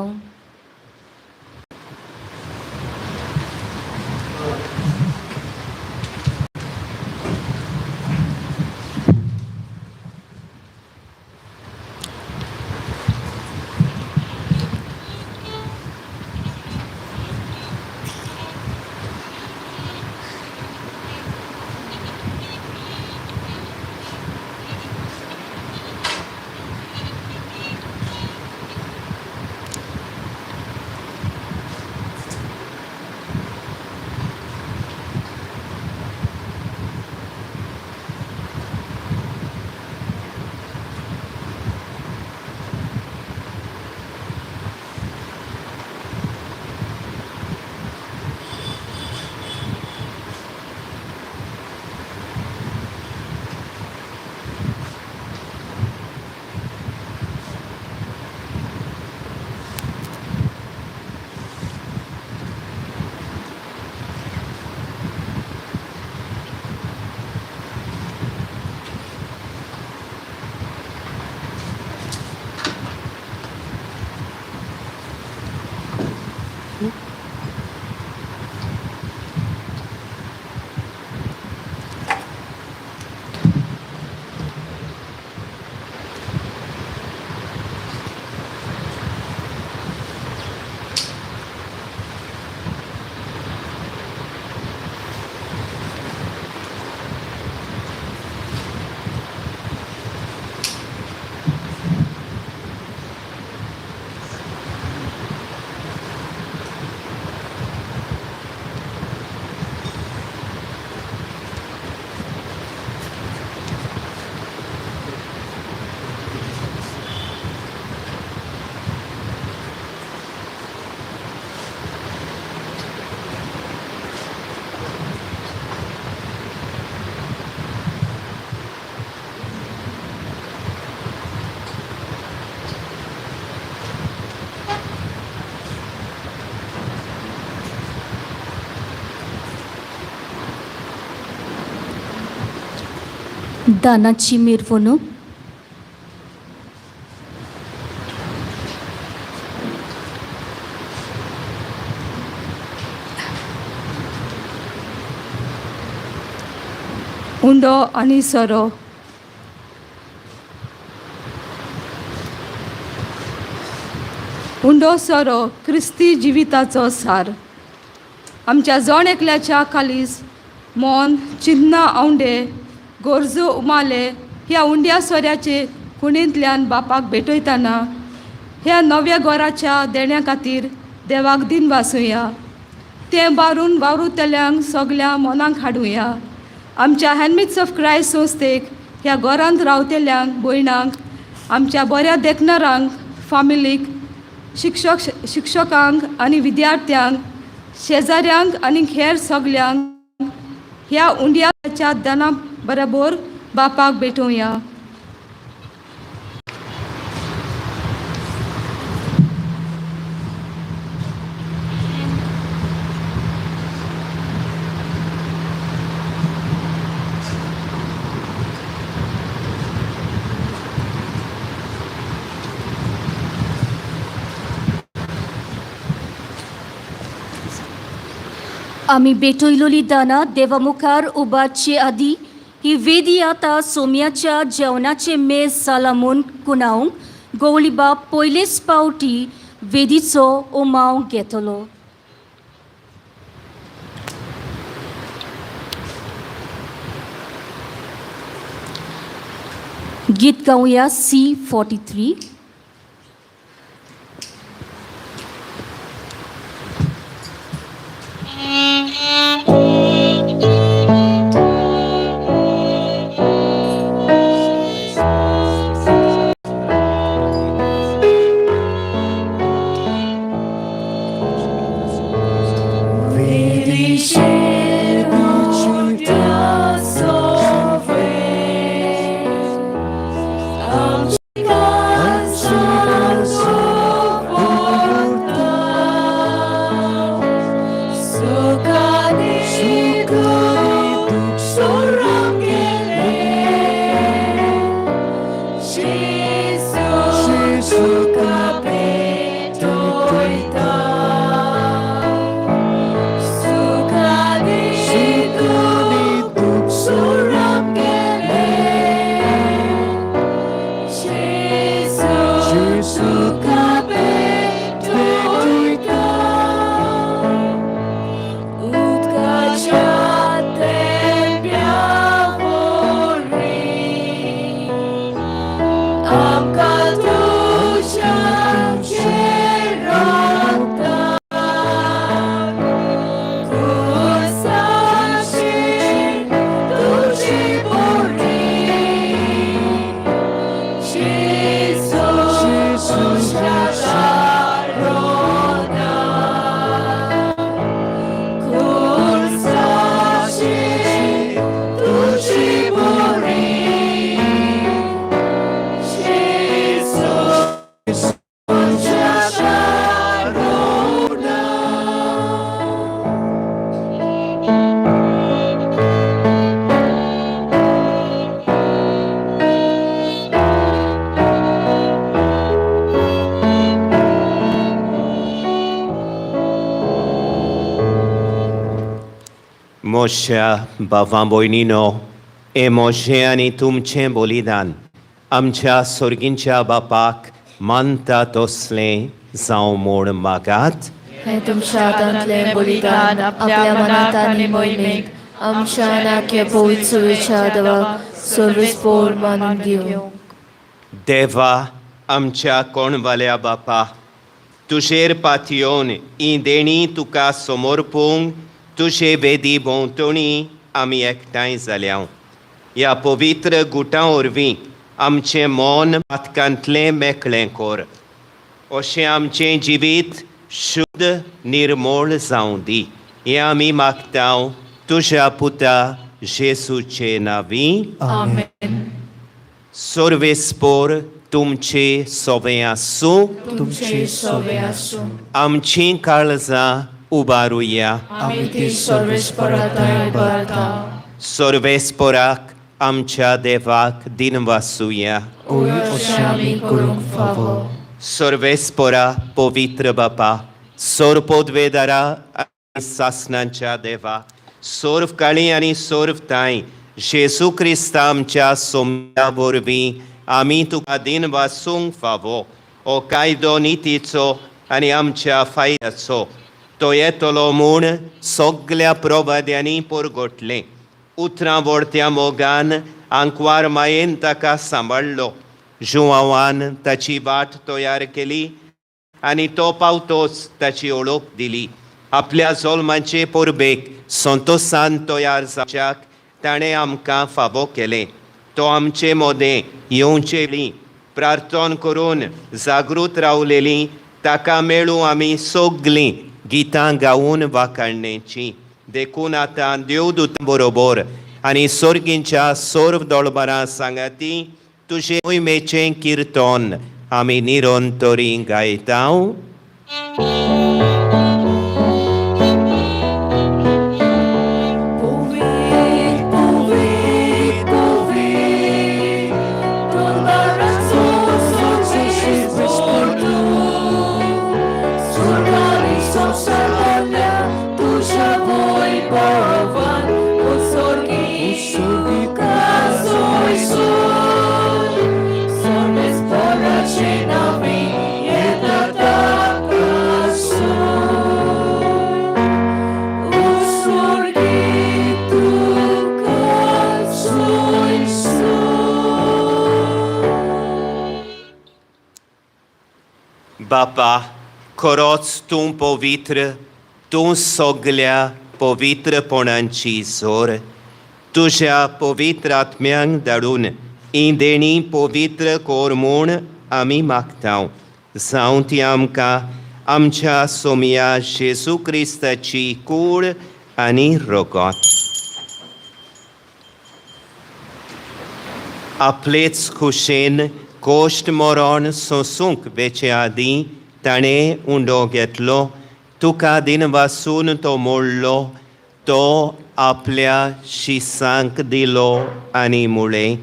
दानाची मिरवणूक. उंडो आनी सोरो. उंडो सोरो क्रिस्ती जिविताचो सार. आमच्या जण एकल्याच्या कालीस मन चिन्नां आवंडे गरजो उमाले ह्या उंड्या सोऱ्याचे कुणींतल्यान बापाक भेटयतना ह्या नव्या घराच्या देण्या खातीर देवाक दिन वासुया. तें बारून वावरुतल्यांक सगल्या मनाक हाडुया. आमच्या हॅन्डमेड्स ऑफ क्रायस्ट संस्थेक ह्या घरांत रावतल्यांक भयणांक आमच्या बऱ्या देखणारांक फामिलीक शिक्षक शिक्षकांक आनी विद्यार्थ्यांक शेजाऱ्यांक आनी हेर सगल्यांक ह्या उंड्याच्या दाना बरोबर बापाक भेटोवया. आमी भेटयलोली दानां देवा मुखार उबारचे आदी ही वेदी आतां सोम्याच्या जेवणाचें मेज जाला म्हूण कुणावंक गवळीबाब पयलेच पावटी वेदीचो उमाव घेतलो. गीत गावया C 43. मोश्या बाबा भयणीनो, हें म्हजें आनी तुमचें बलिदान आमच्या सोर्गींच्या बापाक मानता तसलें जावं म्हूण मागात. हें तुमच्या हातांतलें बलिदान आपल्या मनात आनी मोहिमेक आमच्या नाक्या पवित्र सुवेच्या देवाक सर्वेस्पोर मानून घेवंक. देवा आमच्या कोणवाल्या बापा, तुजेर पातयेवन ही देणी तुका समर्पूंक तुजे वेदी भोंवतणी आमी एकठांय जाल्या. ह्या पवित्र गुटां वरवीं आमचें मन पातकांतलें मेकळें कर, अशें आमचें जिवीत शुद्ध निर्मोळ जावं दी. हें आमी मागता तुज्या पुता जेसूचे नांवी. आमेन. सर्वेस्पोर तुमचे सोवें आसूं. तुमचे सोवे आसूं. आमचीं काळजां उबारुया. आमी ती सर्वेस्पराताय उबारता. सर्वेस्पोराक आमच्या देवाक दिनवासुया. ओय अशें आमी करूंक फावो. सर्वेस्पोरा, पवित्र बापा, सोर पदवेदारा आनी सासणांच्या देवा, सोर्व काळी आनी सोर्व तांय जेजू क्रिस्ता आमच्या सोम्या वरवीं आमी तुका दिनवासूंक फावो. हो कायदो नितीचो आनी आमच्या फायद्याचो. तो येतलो म्हूण सगल्या प्रवाद्यांनी परगटलें. उतरां व्हडत्या मोगान आंकवार मायेन ताका सांबाळ्ळो. जुवांवान ताची वाट तयार केली आनी तो पावतोच ताची ओळख दिली. आपल्या जल्माचे परबेक संतोसान तयार जावच्याक ताणें आमकां फावो केलें. तो आमचे मदें येवचे प्रार्थन करून जागृत रावलेली ताका मेळूं आमी सगलीं गितां गावून वाखाणणेचीं. देखून आतां देवदूतां बरोबर आनी सोर्गींच्या सोर्व दळबरां सांगाती तुजे मोहिमेचें किर्तन आमी निरंतरी गायता. बापा, खरोच तूं पवित्र, तूं सगल्या पवित्रपणांची जोर. तुज्या पवित्र आत्म्यांक धाडून ही देणी पवित्र कर म्हूण आमी मागता. जावं ती आमकां आमच्या सोमया जेजू क्रिस्ताची कूड आनी रगत. आपलेच खुशेन कोश्ट मरण सोंसूंक वेचे आदीं ताणें उंडो घेतलो, तुका दिनवासून तो मोडलो, तो आपल्या शिसांक दिलो आनी मुळें,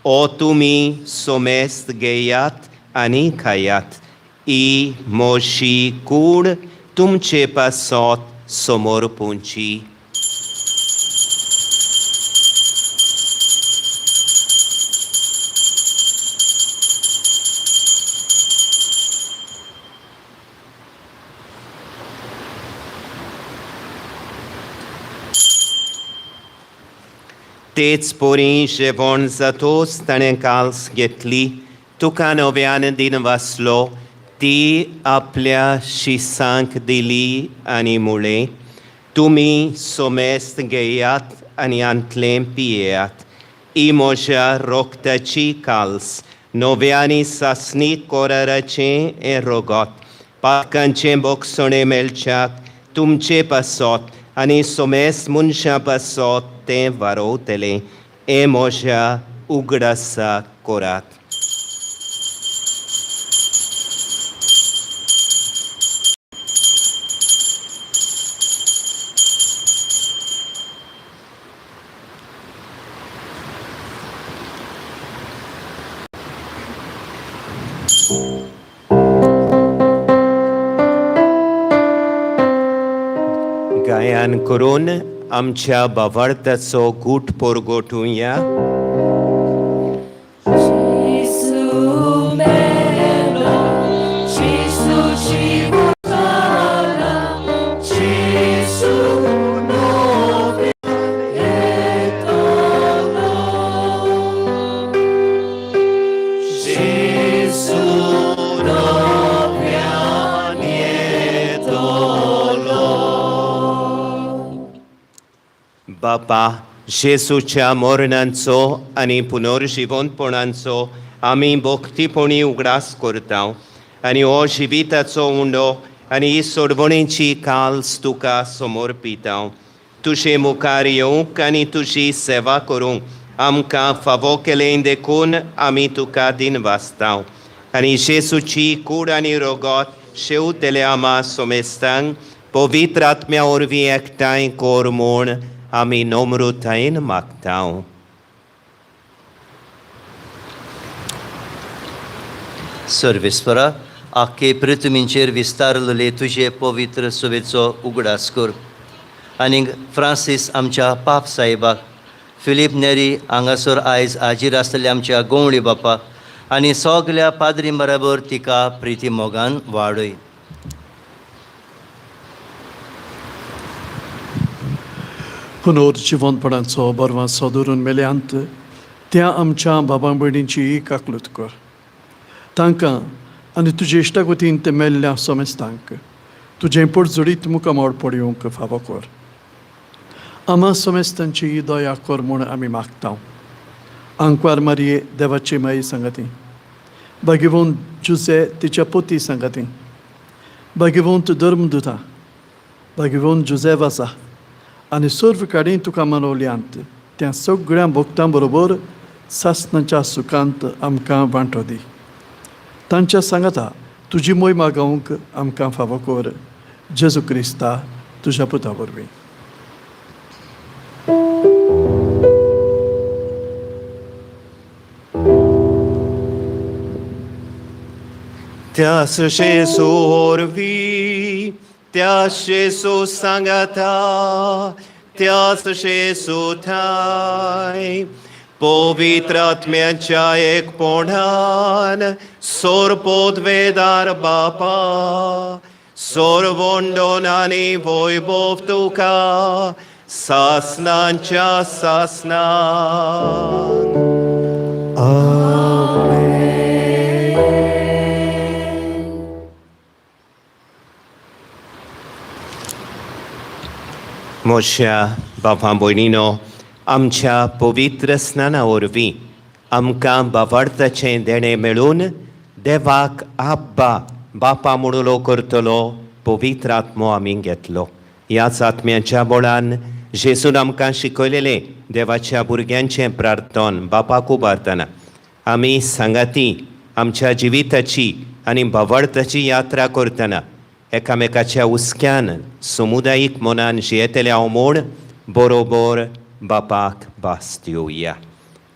ओ तुमी सोमेस्त घेयात आनी खायात, ही म्हजी कूड तुमचे पासत समर्पूंची. तेच परी जेवण जातोच ताणें काल्स घेतली, तुका नव्यान दिनवासलो, ती आपल्या शिसांक दिली आनी मुळें, तुमी सोमेस्त घेयात आनी आंतलें पियेयात, ही म्हज्या रोगताची काल्स, नव्यानी सासणी कोराराचें हें रोगत. पातकांचें बोगसणें मेळच्याक तुमचे पासत आनी सोमेस्त मनशां पासत तें वारोवतलें. हें म्हज्या उगडासा करात. गायन करून आमच्या बावार्थाचो गूट परगटुया. बापा, जेजूच्या मरणांचो आनी पुनर्जिवंतपणाचो आमी भक्तीपणी उगडास करता आनी हो जिविताचो उंडो आनी ही सोडवणेची काल्स तुका समर्पिता. तुजे मुखार येवंक आनी तुजी सेवा करूंक आमकां फावो केलें देखून आमी तुका दिनवासता आनी जेजूची कूड आनी रोगत शेवतले आमा सोमेस्तांक पवित्र आत्म्या वरवीं एकठांय कर म्हूण आमी नम्रतायेन मागता. सर्वेस्परा, आख्खे पृथ्वीचेर विस्तारलेले तुजे पवित्र सुवेचो उगडास कर आनीक फ्रांसीस आमच्या पाप साहेबाक, फिलीप नेरी हांगासर आयज हाजीर आसलेल्या आमच्या गवळी बापा आनी सगल्या पाद्री बराबर तिका प्रिती मोगान वाडय. पुनर्जिवंतपणाचो बरवाचो धरून मेल्यांत त्या आमच्या बाबा भयणींची काकलूत कर. तांकां आनी तुजे इश्टागतीन ते मेल्ल्या सोमेस्तांक तुजें पोटजोडीत मुखामोड पडयोवंक फावो कर. आमा सोमेस्तांची दया कर म्हूण आमी मागता. आंकवार मारये देवाची माई सांगाती, भाग्यवंत जुजे तिच्या पोती सांगाती, भाग्यवंत धर्मदुता, भाग्यवंत जुजेव आसा आनी सर्व कडेन तुका मनवल्यांत त्या सगळ्या भक्तां बरोबर सासणाच्या सुखांत आमकां वांटो दी. तांच्या सांगाता तुजी मोय मागोवंक आमकां फावो कर, जेजू क्रिस्ता तुज्या पुता वरवीं. त्यास जेजू वरवीं, त्यास जेजू सांगाता, त्यास जेजू ठांय, पवित्र आत्म्याच्या एकपणान सोरपोतवेदार बापा, सोरवंडोन आनी वैभव तुका सासनांच्या सासनान. म्हज्या बाबा भयणीनो, आमच्या पवित्र स्नाना वरवीं आमकां बाबार्थाचें देणें मेळून देवाक आब्बा बापा म्हणून करतलो पवित्र आत्मो आमी घेतलो. ह्याच आत्म्याच्या बळान जेजून आमकां शिकयलेलें देवाच्या भुरग्यांचें प्रार्थन बापाक उबारतना आमी सांगाती आमच्या जिविताची आनी भावार्थाची यात्रा करतना एकामेकाच्या हुस्क्यान समुदायीक मनान जियेतले हांव म्हूण बरोबर बापाक भास दिवया.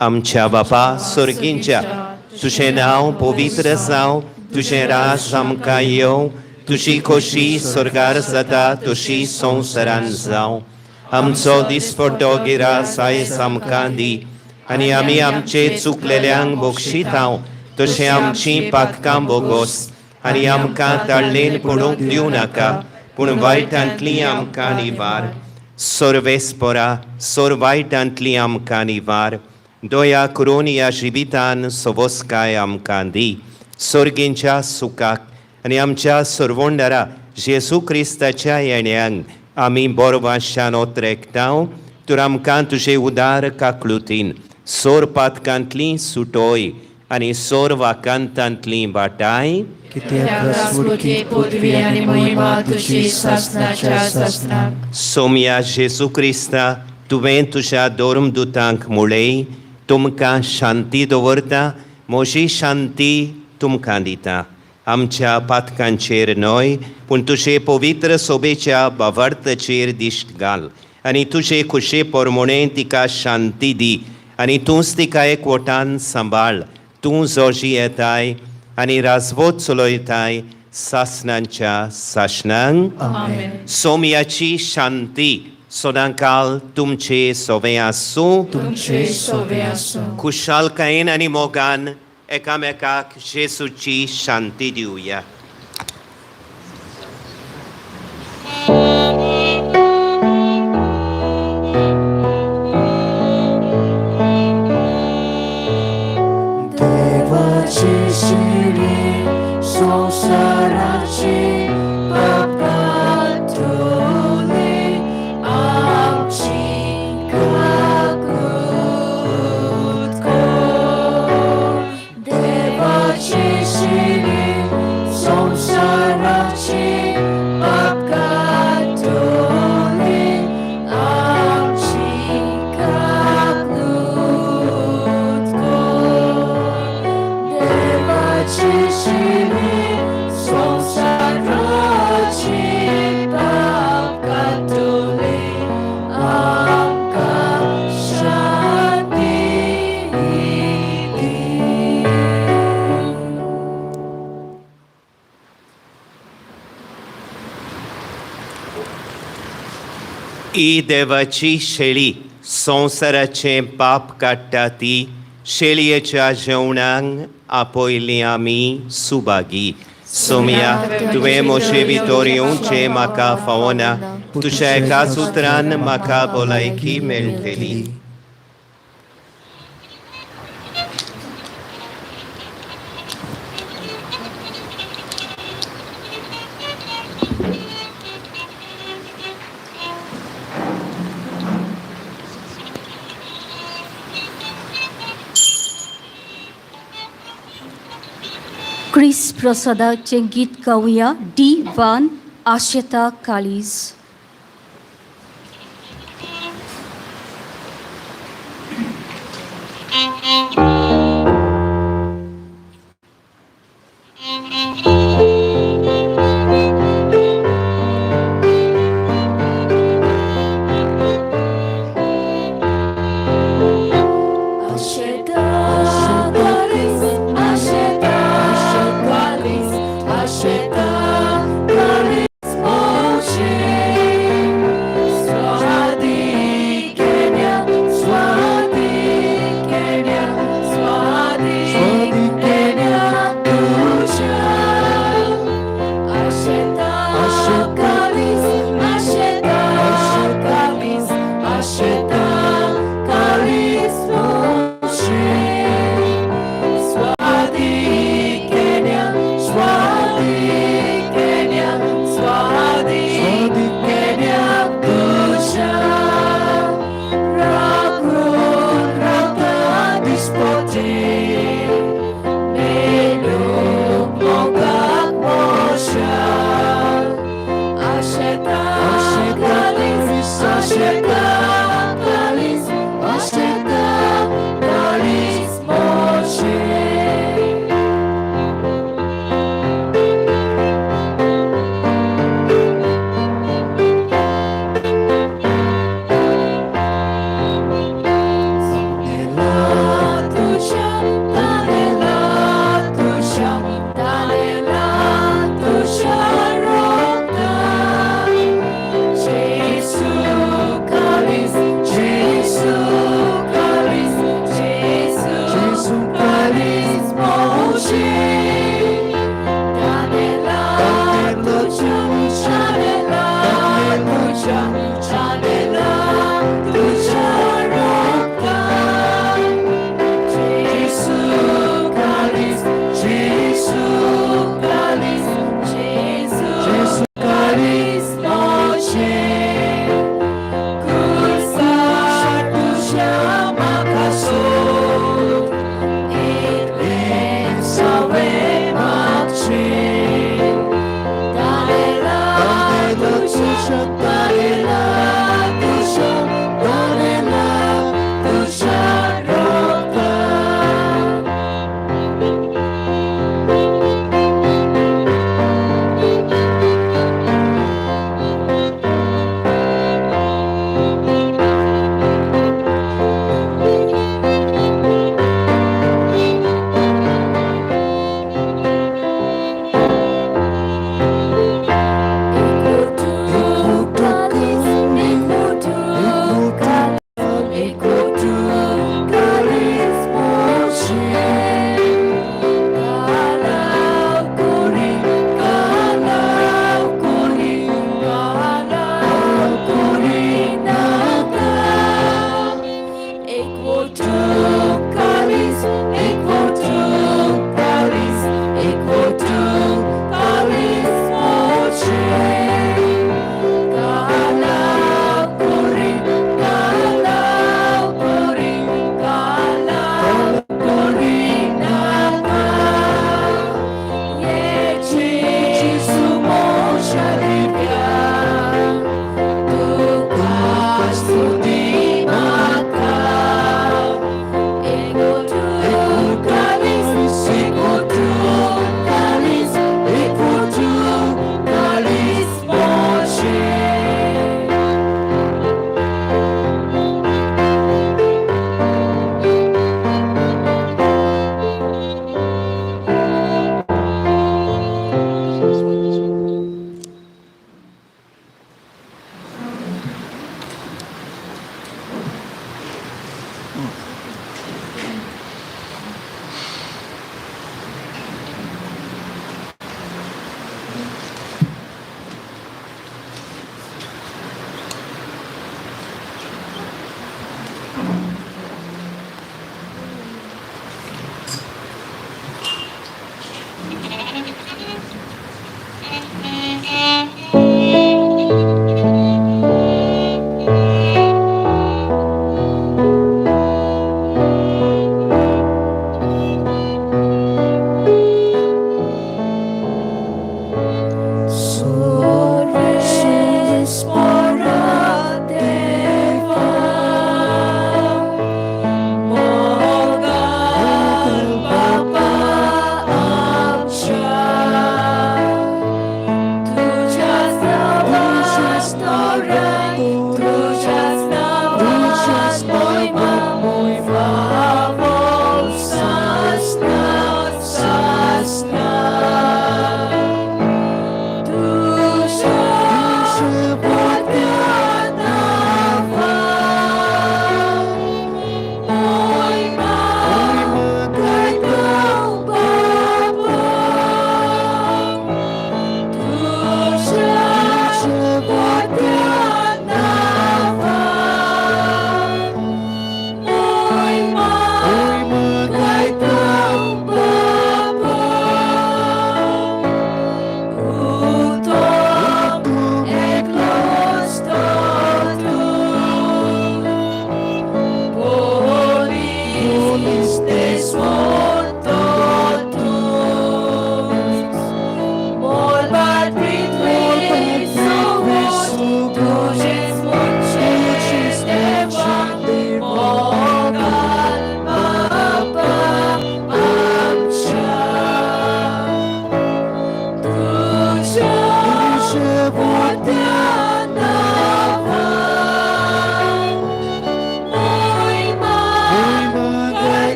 आमच्या बापा सर्गींच्या, तुजें नांव पवित्र जावं, तुजें राज आमकां येवं, तुजी खोशी स्वर्गार जाता तशी संवसारान जावं. आमचो दिसपड्डो गिरास आयज आमकां दी आनी आमी आमचे चुकलेल्यांक बक्षितांव तशें आमचीं पातकां बोगोस आनी आमकां ताळ्ळेन पडूंक दिवं नाका, पूण वायटांतली आमकां निवार. सर्वेस्परा, सोर वायटांतली आमकां निवार. दया करून ह्या जिवितान सवस्काय आमकां दी, सर्गींच्या सुखाक आनी आमच्या सर्वोंडरा जेजू क्रिस्ताच्या येण्यांक आमी बोरवाशान ओतरेकतांव. तर आमकां तुजे उदार काकळुतीन सोर पातकांतली सुटोय आनी सोर वाकांतांतली वाटाय. सोमया जेजू क्रिस्ता, तुवें तुज्या धर्मदुतांक मुळय, तुमकां शांती दवरता, म्हजी शांती तुमकां दिता. आमच्या पातकांचेर न्हय, पूण तुजे पवित्र सोबेच्या भावार्थाचेर दिश्ट घाल आनी तुजे खुशे पोरमोणे तिका शांती दी आनी तूंच तिका एकवटान सांबाळ. तूं जोजी येताय आनी राजवत चलयताय सासणांच्या सासणांक. सोमयाची शांती सदांकाल तुमचे सोवे आसूं. तुमचे सोवे आसूं. खुशालकायेन आनी मोगान एकामेकाक जेजूची शांती दिवया. देवाची शिडी संवसाराची पाप काडटली आमची काकूत कर. देवाची शिडी संवसाराची पाप काडटली आमची काकूत कर. देवाची शिरी संवसाराची पाप काडटली आमकां शांती दी. ही देवाची शेळी संवसाराचें पाप काडटा ती शेळयेच्या जेवणाक आपयली आमी सुभागी. सोमया, तुवें म्हजे भितर येवचें म्हाका फावना, तुज्या एकाच उतरान म्हाका भलायकी मेळटली. क्रिस प्रसादाचें गीत गावया डी वान आशेता काळीज. Asheta kalis, asheta kalis, asheta kalis moche.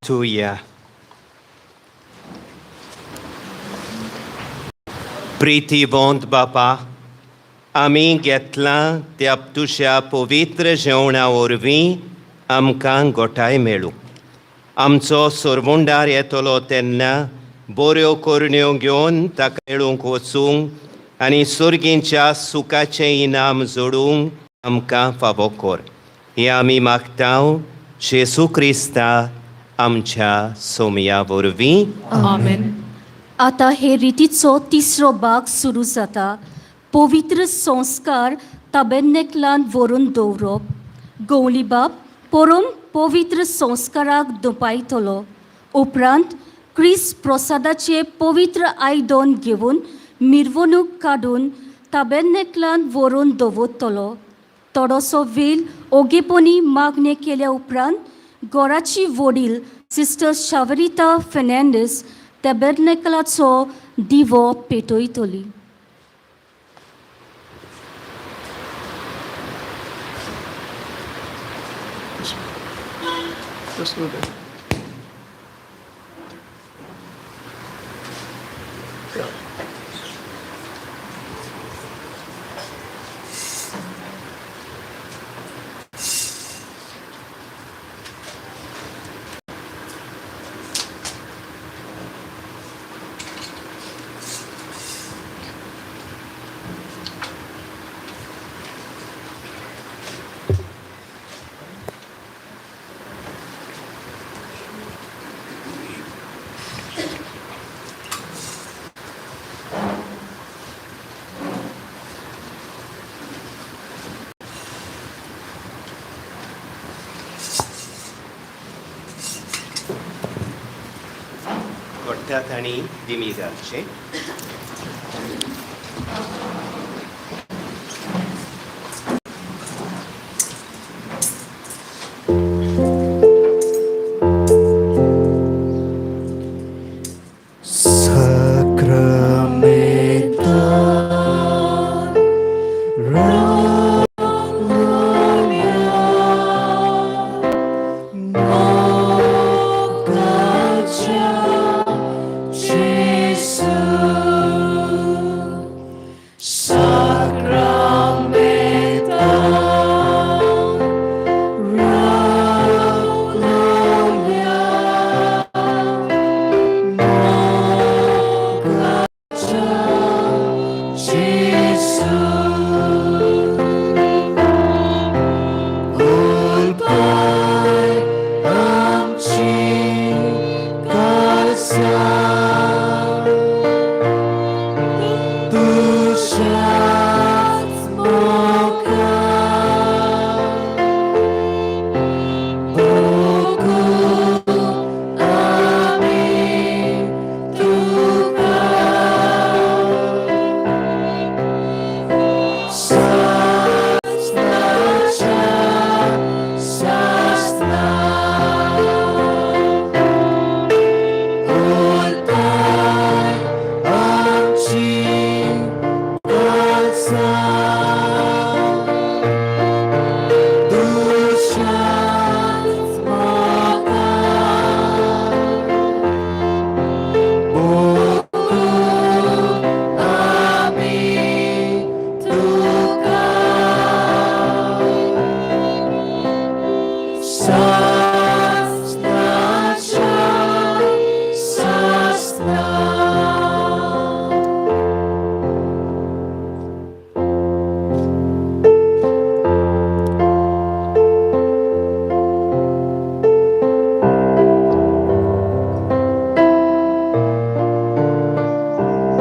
Tuya. प्रितीवंत बापा, आमी घेतलां त्या तुज्या पवित्र जेवणा वरवीं आमकां गोठाय मेळूं. आमचो सोरवंडार येतलो तेन्ना बऱ्यो करण्यो घेवन ताका मेळूंक वचूंक आनी सुर्गींच्या सुखाचें इनाम जोडूंक आमकां फावो कर. हें आमी मागता जेजू क्रिस्ता आमच्या सोमया वरवीं. आमेन. आतां हे रितीचो तिसरो भाग सुरू जाता. पवित्र संस्कार ताबेन्नेकलान व्हरून दवरप. गवलीबाब परम पवित्र संस्काराक दुपायतलो. उपरांत क्रिस प्रसादाचे पवित्र आयदन घेवन मिरवणूक काडून ताबेन्नेकलान व्हरून दवरतलो. थोडोसो वेळ ओगेपणी मागणें केल्या उपरांत घराची वडील सिस्टर शावरिता फेर्नांडीस टॅबेर्नेकलाचो दिवो पेटयतली. Just move it. Yeah. आतां तांणी दिमी घालचें.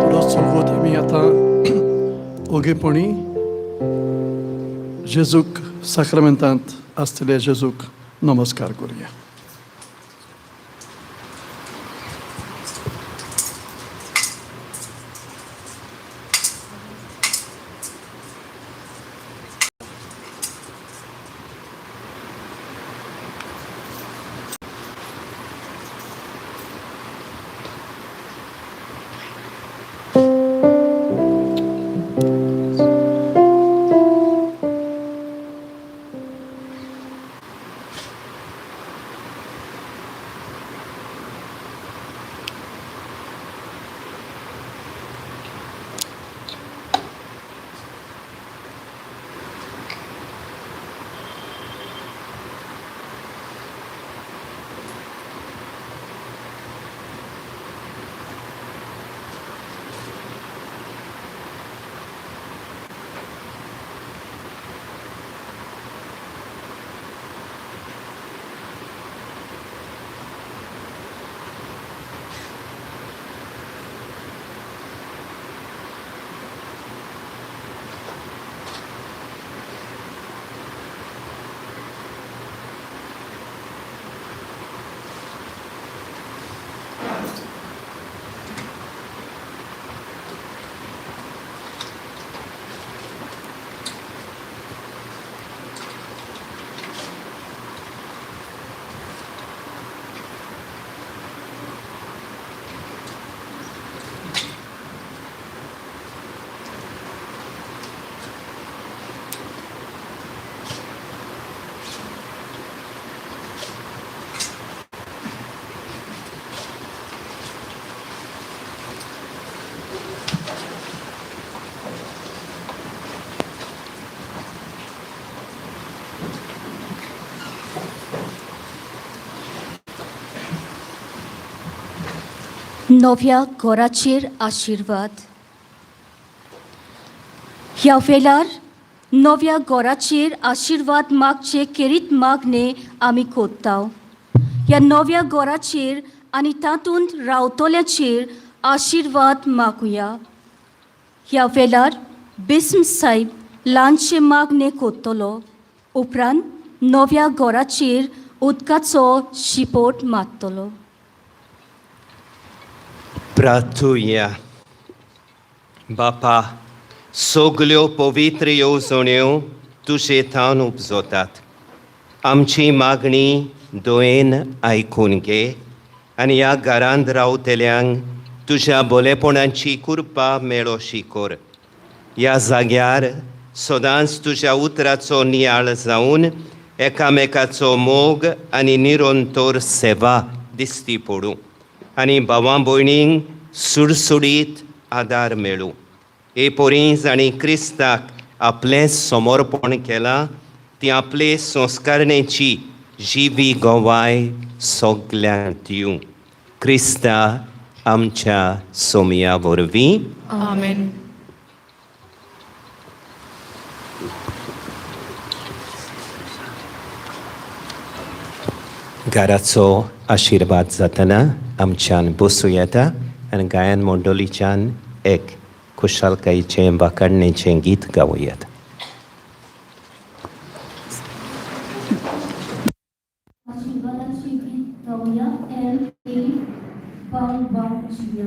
थोडो चौगत आमी आतां ओगेपणी जेजूक साक्रामेंतांत आसतले जेजूक नमस्कार करुया. नव्या घराचेर आशिर्वाद. ह्या वेळार नव्या घराचेर आशिर्वाद मागचे खेरीत मागणे आमी कोत्ता. ह्या नव्या घराचेर आनी तातूंत रावतल्याचेर आशिर्वाद मागुया. ह्या वेळार बिस्म साहेब ल्हानशे मागणे कोत्तलो. उपरांत नव्या घराचेर उदकाचो शिपोट मारतलो. प्रार्थुया. बापा, सगल्यो पवित्र येवजण्यो तुजे थावन उपजतात. आमची मागणी दयेन आयकून घे आनी ह्या घरांत रावतल्यांक तुज्या बोलेपणाची कृपा मेळोशी कर. ह्या जाग्यार सदांच तुज्या उतराचो नियाळ जावन एकामेकाचो मोग आनी निरंतर सेवा दिश्टी पडूं आनी भावां भयणींक सुडसुडीत आदार मेळूं. हे पोरी जांणी क्रिस्ताक आपलें समर्पण केलां ती आपले संस्कारणेची जिवी गवाय सगल्यांक दिवं. क्रिस्ता आमच्या सोमया वरवीं. आमेन. घराचो आशिर्वाद जातना आमच्यान बसूं येता आनी गायन मंडळीच्यान एक खुशालकायेचें वाखाणणेचें गीत गावूं येता. आशिर्वादाचें गीत गावया. एल ए बाव बाव जिया.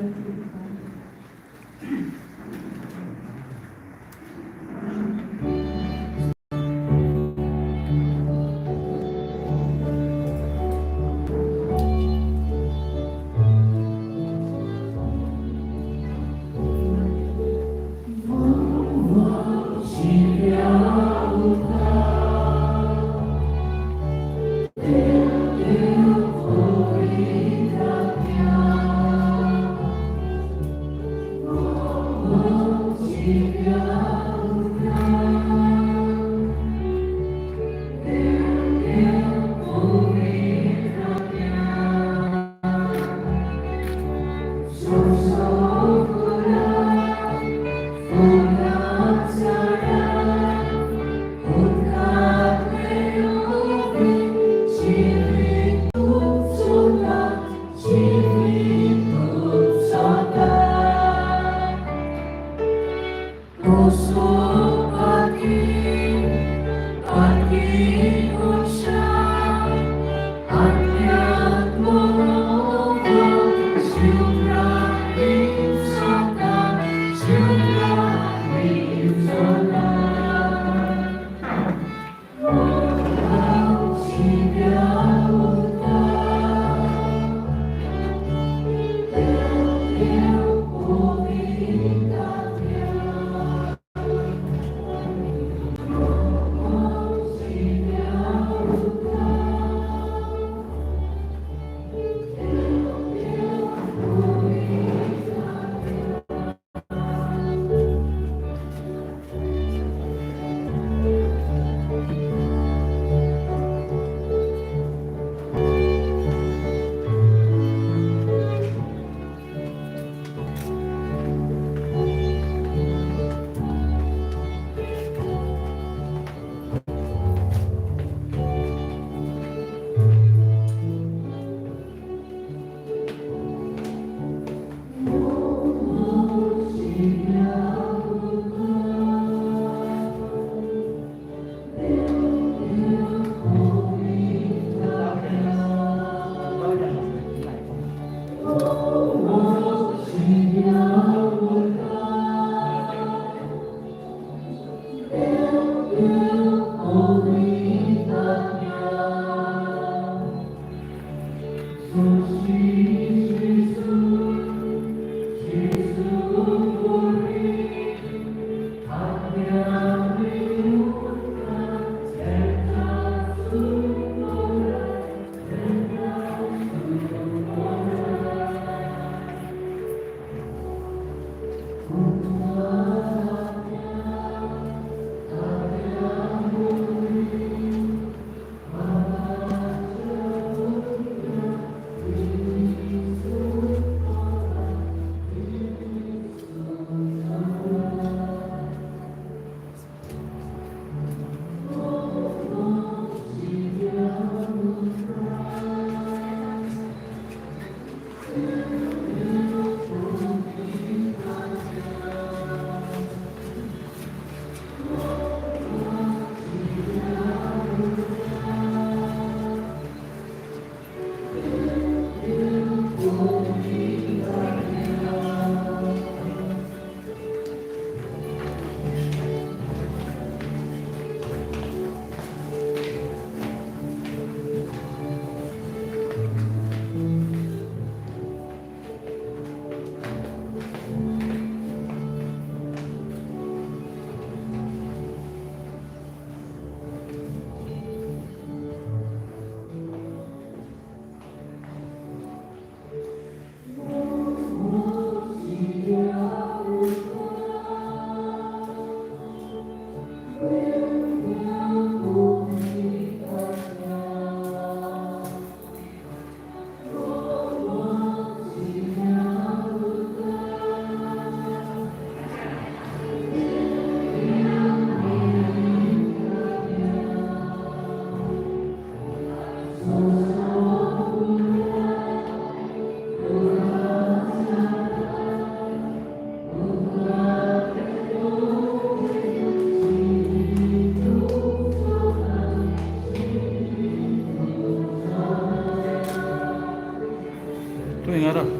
तूं हिंगा राव.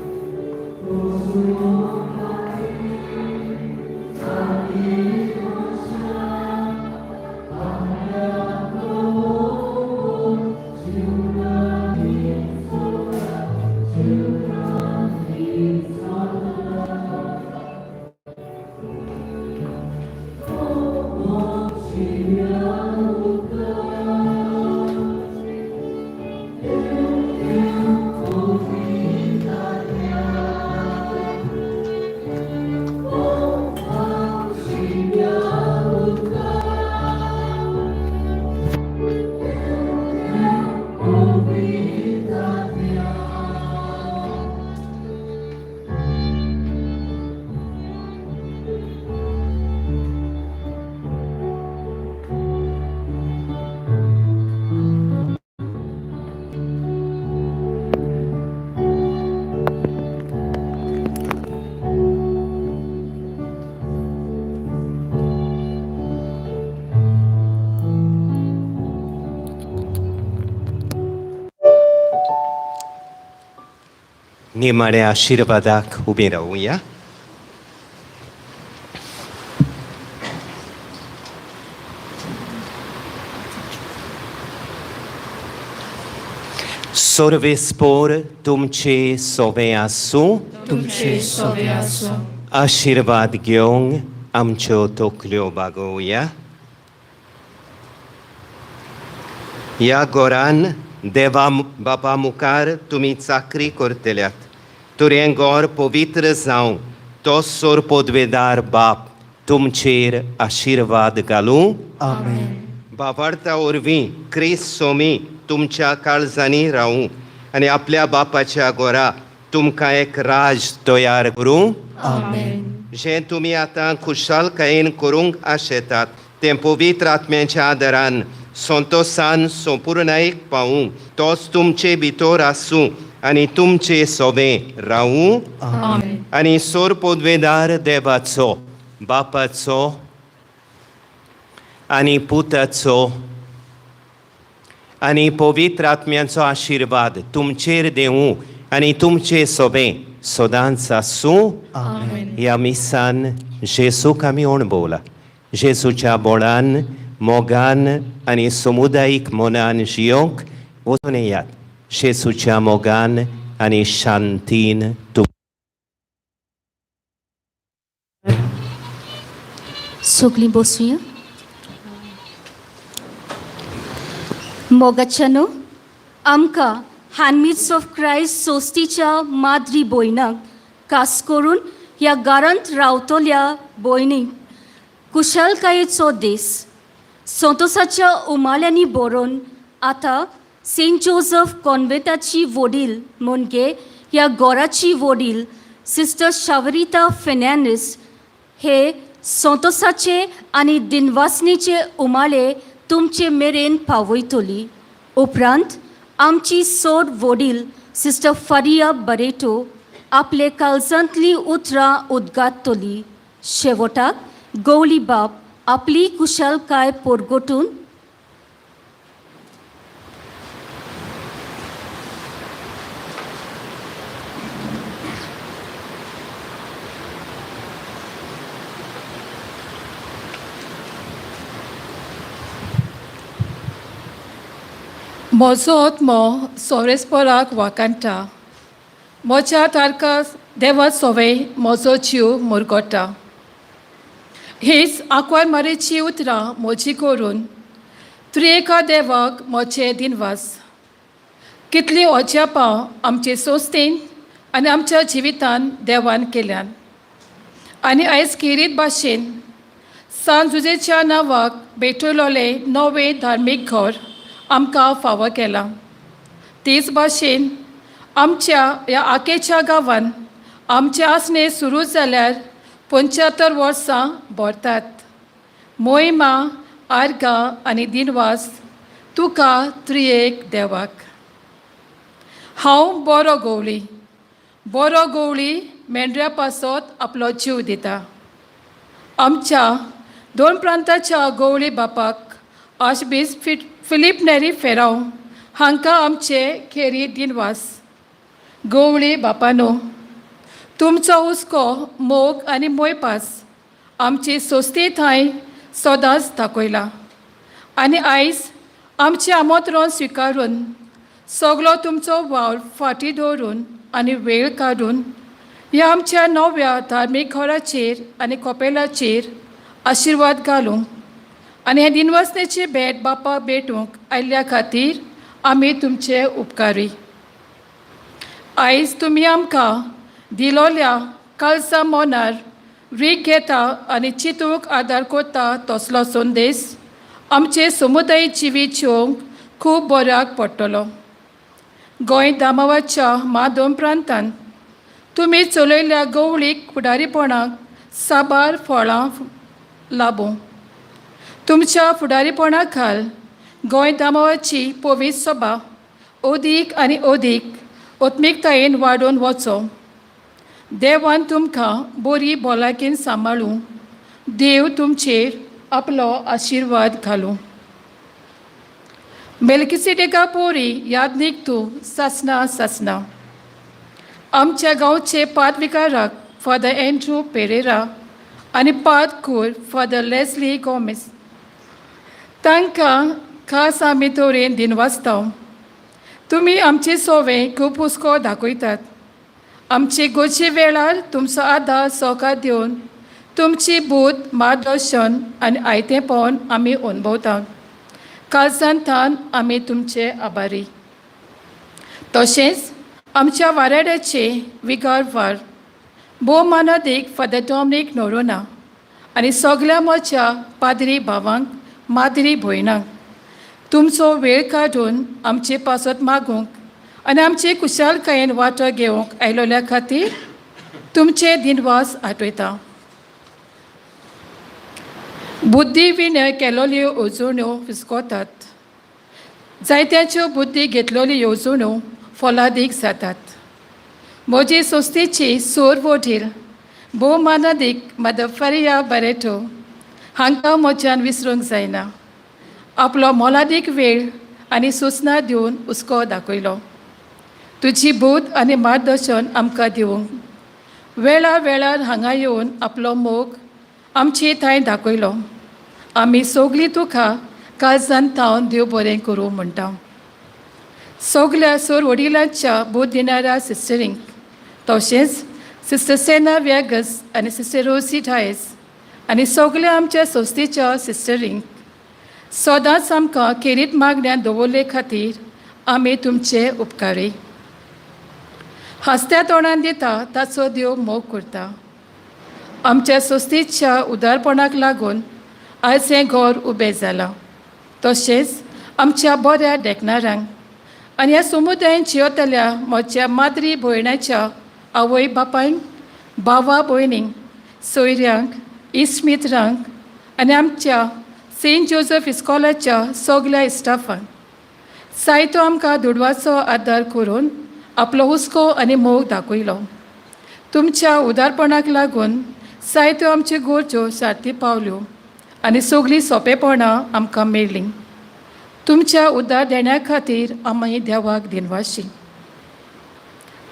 निमाण्या आशिर्वादाक उबीं रावुया. सर्वेस्पोर तुमचे सोवे आसूं. तुमचे सोवे आसूं. आशिर्वाद घेवंक आमच्यो तकल्यो बागोवया. ह्या घरान देवा बापा मुखार तुमी चाकरी करतल्यात, तर हें घर पवित्र जावं, तो सोर पदवेदार बाप तुमचेर आशिर्वाद घालूं. आमेन. बाबार्ता वरवीं क्रिस्त सोमी तुमच्या काळजांनी रावूं आनी आपल्या बापाच्या घरा तुमकां एक राज तयार करूं. आमेन. जें तुमी आतां खुशालकायेन करूंक आशेतात तें पवित्र आत्म्याच्या आदारान संतोसान संपुर्णायेक पावूं, तोच तुमचे भितर आसूं आनी तुमचे सोबें रावूं. आनी सोर पदवेदार देवाचो, बापाचो आनी पुताचो आनी पवित्र आत्म्याचो आशिर्वाद तुमचेर देवूं आनी तुमचे सोबें सदांच आसूं. ह्या मिसान जेजूक आमी अणभवला. जेजूच्या बोळान, मोगान आनी समुदायीक मनान जियोंक वचून येयात. जेजूच्या मोगान आनी शांतीन तुम सगलीं बसुया. मोगाच्यानो, आमकां हॅन्डमेड्स ऑफ क्रायस्ट सोस्तीच्या माद्री भयणाक, खास करून ह्या घरांत रावतल्या भयणीक कुशलकायेचो दीस संतोसाच्या उमाळ्यांनी बरोवन आतां सेंट जोजफ कॉन्वेंटाची वडील म्हणजे ह्या घराची वडील सिस्टर शावरिता फेर्नांडीस हे संतोसाचे आनी दिनवासनेचे उमाळे तुमचे मेरेन पावयतली. उपरांत आमची सोड वडील सिस्टर फारिया बरेटो आपले काळजांतलीं उतरां उद्गारतली. शेवटाक गौली बाब आपली कुशलकाय परगटून म्हजो आत्मो सोरेस्पराक वाकांटा, म्हज्या तारका देवा सोवे म्हजो जीव मुरगोटा. हीच आंकवार मारेची उतरां म्हजी करून त्रिएका देवाक म्हजे दिनवास. कितली अजापां आमचे संस्थेन आनी आमच्या जिवितान देवान केल्यान आनी आयज खेरीत भाशेन सान जुजेच्या नांवाक भेटयलोलें नवें धार्मीक घर आमकां फावो केलां. तेच भाशेन आमच्या ह्या आकेच्या गांवान आमचें आसणें सुरू जाल्यार 75 वर्सां भरतात. मोहिमा, आर्गां आनी दिनवास तुका त्रिएक देवाक. हांव बरो गवळी, बरो गवळी मेंढऱ्या पासत आपलो जीव दिता. आमच्या दोन प्रांताच्या गवळी बापाक आशबीस फिलीप नेरी फेराव हांकां आमचे खेरी दिनवास. गवळी बापानो, तुमचो हुस्को, मोग आनी मोयपास आमची सोस्ती थंय सदांच दाखयला आनी आयज आमचें आमंत्रण स्विकारून सगलो तुमचो वावर फाटीं दवरून आनी वेळ काडून ह्या आमच्या नव्या धार्मीक घराचेर आनी कपेलाचेर आशिर्वाद घालूंक आनी हे दिनवासनेची भेट बापाक भेटूंक आयिल्ल्या खातीर आमी तुमचे उपकारी. आयज तुमी आमकां दिलोल्या कालसा मोनार रीग घेता आनी चिंतूंक आदार करता तसलो संदेश आमचे समुदाय जिवीत जिवंक खूब बऱ्याक पडटलो. गोंय दामावाच्या माधोम प्रांतान तुमी चलयल्ल्या गवळीक फुडारीपणाक साबार फळां लाबूं. तुमच्या फुडारीपणा खाल गोंय दामावाची पवित्र सभा अदीक आनी अदीक आत्मिकतायेन वाडोवन वचो. देवान तुमकां बरी भलायकेन सांबाळूं. देव तुमचेर आपलो आशिर्वाद घालूं. मेलकिसिडेका पोरी यादनीक तूं सासना सासना. आमच्या गांवचे पादविकाराक फादर एन्ड्रू पेरेरा आनी पादकूर फादर लेस्ली गोमेस तांकां खास आमी तरेन दिनवासता. तुमी आमचे सोवे खूब हुस्को दाखयतात. आमचे गोचे वेळार तुमचो आदार सहकार दिवन तुमची बूद, मार्गदर्शन आनी आयतेपण आमी अणभवतात. कालसान थावन आमी तुमचे आभारी. तशेंच आमच्या वाराड्याचे विगार वार भोव मानादीक फादर डॉमनीक नोरोना आनी सगल्या म्हज्या पाद्री भावांक, माद्री भयणांक तुमचो वेळ काडून आमचे पासत मागूंक आनी आमचे कुशालकायेन वांटो घेवंक आयलोल्या खातीर तुमचे दिनवास आठयता. बुद्धी विनय केलोल्यो येवजण्यो फिसकोतात. जायत्याच्यो बुद्धी घेतलेल्यो येवजण्यो फलादीक जातात. म्हजी संस्थेची सोर वडील भोव मानादीक मदर फरिया बरेटो हांकां म्हज्यान विसरूंक जायना. आपलो मोलादीक वेळ आनी सुचना दिवन हुस्को दाखयलो. तुजी बूद आनी मार्गदर्शन आमकां दिवंक वेळा वेळार हांगा येवन आपलो मोग आमचे थंय दाखयलो. आमी सगलीं तुका काळजान थावन देव बरें करूं म्हणटा. सगल्या सोर वडिलांच्या बूद दिणाऱ्या सिस्टरींक, तशेंच सिस्टर सेना व्यागस आनी सिस्टर रोसी ढायस आनी सगल्या आमच्या संस्थेच्या सिस्टरींक सदांच आमकां खेरीत मागण्या दवरले खातीर आमी तुमचे उपकारी. हांसत्या तोंडान दिता ताचो देव मोग करता. आमच्या संस्थेच्या उदारपणाक लागून आयज हें घर उबें जालां. तशेंच आमच्या बऱ्या देखणाऱ्यांक आनी ह्या समुदायान जियेतल्या म्हज्या माद्री भयणाच्या आवय बापायक, भावा भयणींक, सोयऱ्यांक, इश्ट मित्रांक आनी आमच्या सेंट जोजफ इस्कॉलाच्या सगल्या इस्टाफांक जायतो आमकां दुडवाचो आदार करून आपलो हुस्को आनी मोग दाखयलो. तुमच्या उदारपणाक लागून जायत्यो आमच्यो गरजो सारती पावल्यो आनी सगळीं सोंपेपणां आमकां मेळ्ळीं. तुमच्या उदार देण्या खातीर आमी देवाक दिनवाशी.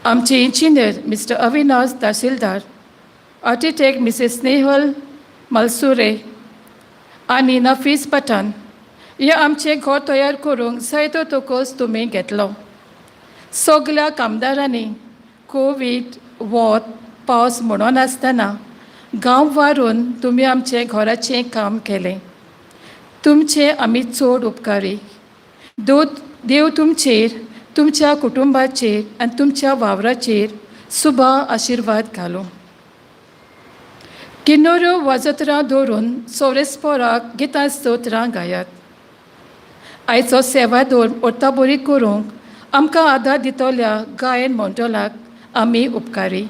आमचे engineer mister Avinash Tahsildar, architect Mrs Snehal Malsure आनी नफीस पठाण हे आमचें घर तयार करूंक जायतो तोकोस तुमी घेतलो. सगल्या कामदारांनी कोवीड, वत, पावस म्हणून आसतना गांव वारून तुमी आमचें घराचें काम केलें. तुमचे आमी चड उपकारी. देव तुमचेर, तुमच्या कुटुंबाचेर आनी तुमच्या वावराचेर सुबा आशिर्वाद घालूं. किन्नोऱ्यो वाजत्रां दवरून सोरेस्पोराक गितां स्तोत्रां गायात. आयचो सेवा दवर ओर्ताबोरी करूंक आमकां आदार दितल्या गायन मंडळाक आमी उपकारी.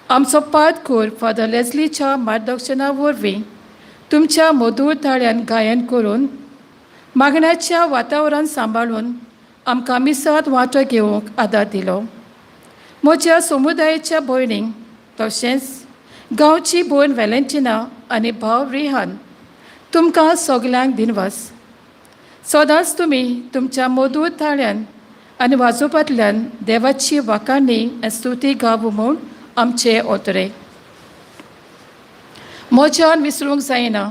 आमचो पादकूर फादर लेस्लीच्या मार्गदर्शना वरवीं तुमच्या मधूर ताळ्यान गायन करून मागण्याच्या वातावरण सांबाळून आमकां मिसांत वांटो घेवंक आदार दिलो. म्हज्या समुदायाच्या भयणींक तशेंच गांवची भयण वेलेंटिना आनी भाव रिहान तुमकां सगल्यांक दिनवास. सदांच तुमी तुमच्या मधूर ताळ्यान आनी वाजोवपांतल्यान देवाची वाखाणी आनी स्तुती गावूं म्हूण आमचे ओतरे. म्हज्यान विसरूंक जायना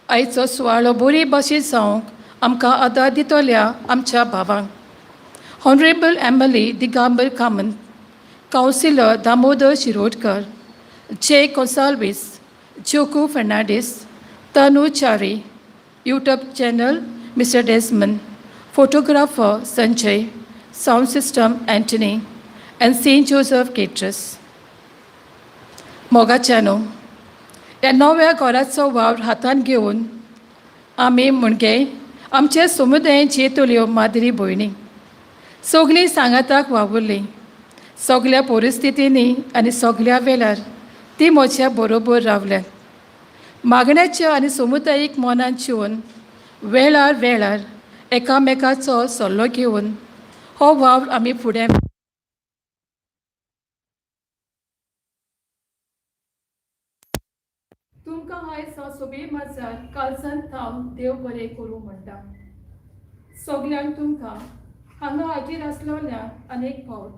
आयचो सुवाळो बरी भाशेन जावंक आमकां आदार दितल्या आमच्या भावांक, honourable Emily Digambar Kamat, councillor Damodar Shirodkar, J Gonsalves, Joku Fernandes, Tanu Chari, YouTube channel mister Desmond, photographer Sanjay, sound system Antony and Saint Joseph caterers. मोगाच्यानो, ह्या नव्या घराचो वावर हातांत घेवन आमी म्हणजे आमच्या समुदायांची तुल्यो माद्री भयणी सगलीं सांगाताक वावुरलीं. सगल्या परिस्थितींनी आनी सगल्या वेळार ती म्हज्या बरोबर रावल्यात. मागण्याच्या आनी समुदायीक मनान शिवून वेळार वेळार एकामेकाचो सल्लो घेवन हो वावर आमी फुडें. तुमकां आयज हांव सोबी माजार कालसान थावन देव बरें करूं म्हणटा. सगल्यांक तुमकां हांगा हाजीर आसलोल्यांक अनेक फावट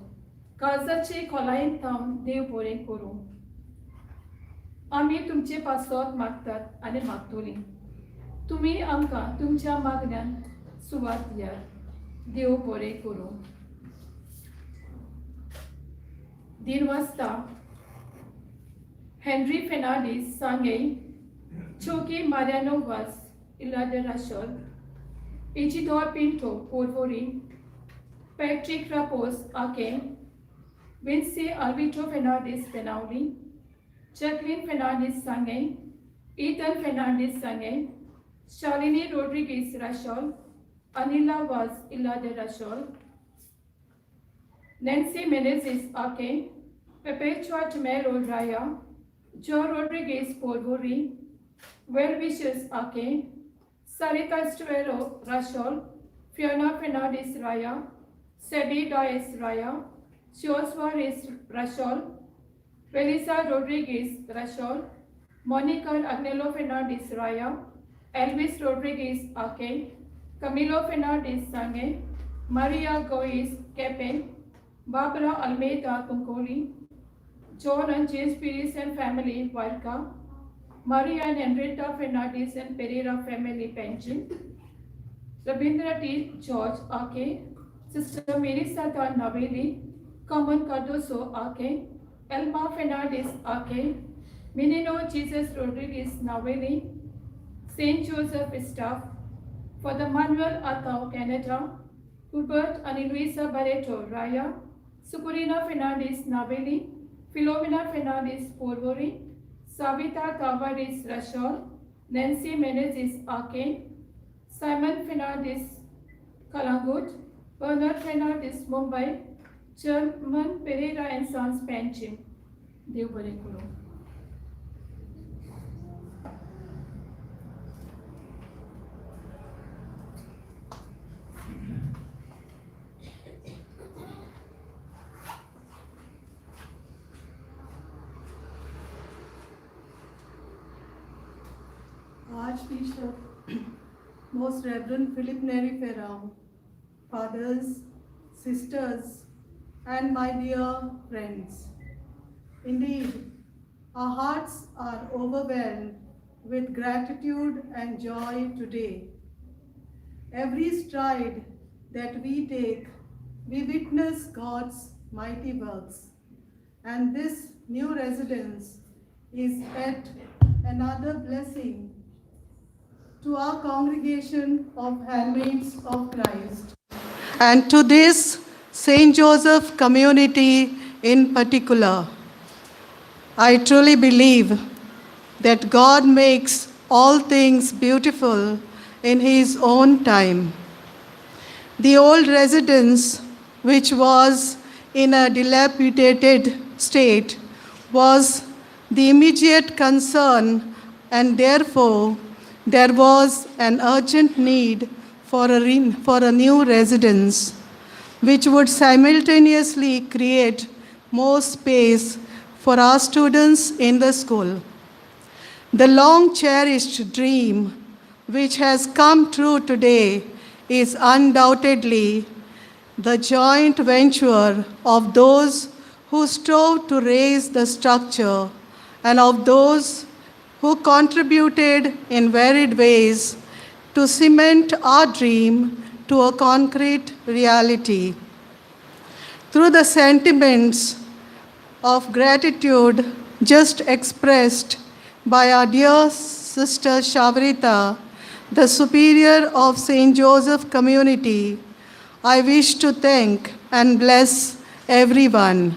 काळजाचे खोलायेन थावन देव बरें करूं. आमी तुमचे पासत मागतात आनी मागतलीं. तुमी आमकां तुमच्या मागण्यान सुवात दियात. देव बरें करूं. दिन वाजता Henry Fernandes Sanguem, Choki Mariano Vaz Ilha de Rachol, Isidore Pinto Porvorim, Patrick Raposo Aquem, Vinci Alvito Fernandes Benaulim, Jacqueline Fernandes Sanguem, Ethan Fernandes Sanguem, Shalini Rodrigues Rachol, Anila Vaz Ilha de Rachol, Nancy Menezes Aquem, Perpetua Melo Raya, Joe Rodriguez Porvorim, Well Wishes Aquem, Sarita Estuero Rachol, Fiona Fernandez Raya, Sebi Dias Raya, Suarez Rachol, Felisa Rodriguez Rachol, Monica Agnello Fernandez Raya, Elvis Rodriguez Ake, Camilo Fernandez Sange, Maria Gois Kepe, Barbara Almeida Kunkoli, John and James Pires and family Varka, Maria and Henrietta Fernandez and Pereira family Pension, Rabindra T. George Ake, Sister Mary Sata Naveli, Common Cardoso Ake, Elma Fernandez Ake, Menino Jesus Rodriguez Naveli, St. Joseph staff, Father Manuel Atao Canada, Hubert and Luisa Barreto Raya, Sukurina Fernandez Naveli, Philomena Fernandez Porvori, Savita Tavares Rachol, Nancy Menezes Ake, Simon Fernandez Kalangut, Bernard Fernandez Mumbai, German Pereira and Sons Panchim. देव बरें करूं. Archbishop, Most Reverend Philip Neri Ferrao, fathers, sisters, and my dear friends. Indeed, our hearts are overwhelmed with gratitude and joy today. Every stride that we take, we witness God's mighty works. And this new residence is yet another blessing to our congregation of Handmaids of Christ and to this St. Joseph community in particular. I truly believe that God makes all things beautiful in His own time. The old residence, which was in a dilapidated state, was the immediate concern, and therefore there was an urgent need for a new residence, which would simultaneously create more space for our students in the school. The long cherished dream, which has come true today, is undoubtedly the joint venture of those who strove to raise the structure and of those who contributed in varied ways to cement our dream to a concrete reality. Through the sentiments of gratitude just expressed by our dear sister Shavrita, the superior of St. Joseph community, I wish to thank and bless everyone.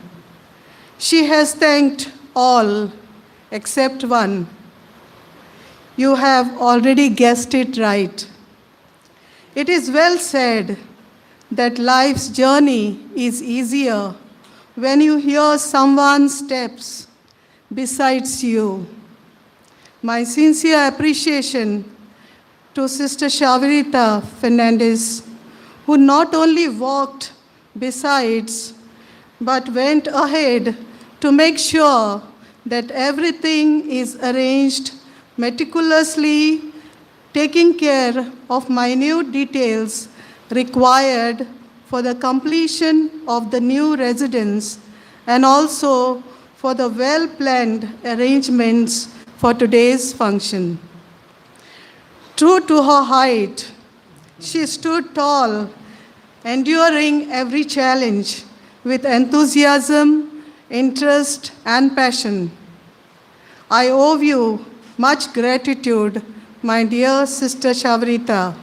She has thanked all except one. You have already guessed it right. It is well said that life's journey is easier when you hear someone's steps besides you. My sincere appreciation to Sister Shavarita Fernandez, who not only walked besides, but went ahead to make sure that everything is arranged meticulously, taking care of minute details required for the completion of the new residence and also for the well planned arrangements for today's function. True to her height, she stood tall, enduring every challenge with enthusiasm, interest, and passion. I owe you much gratitude, my dear sister Shavrita.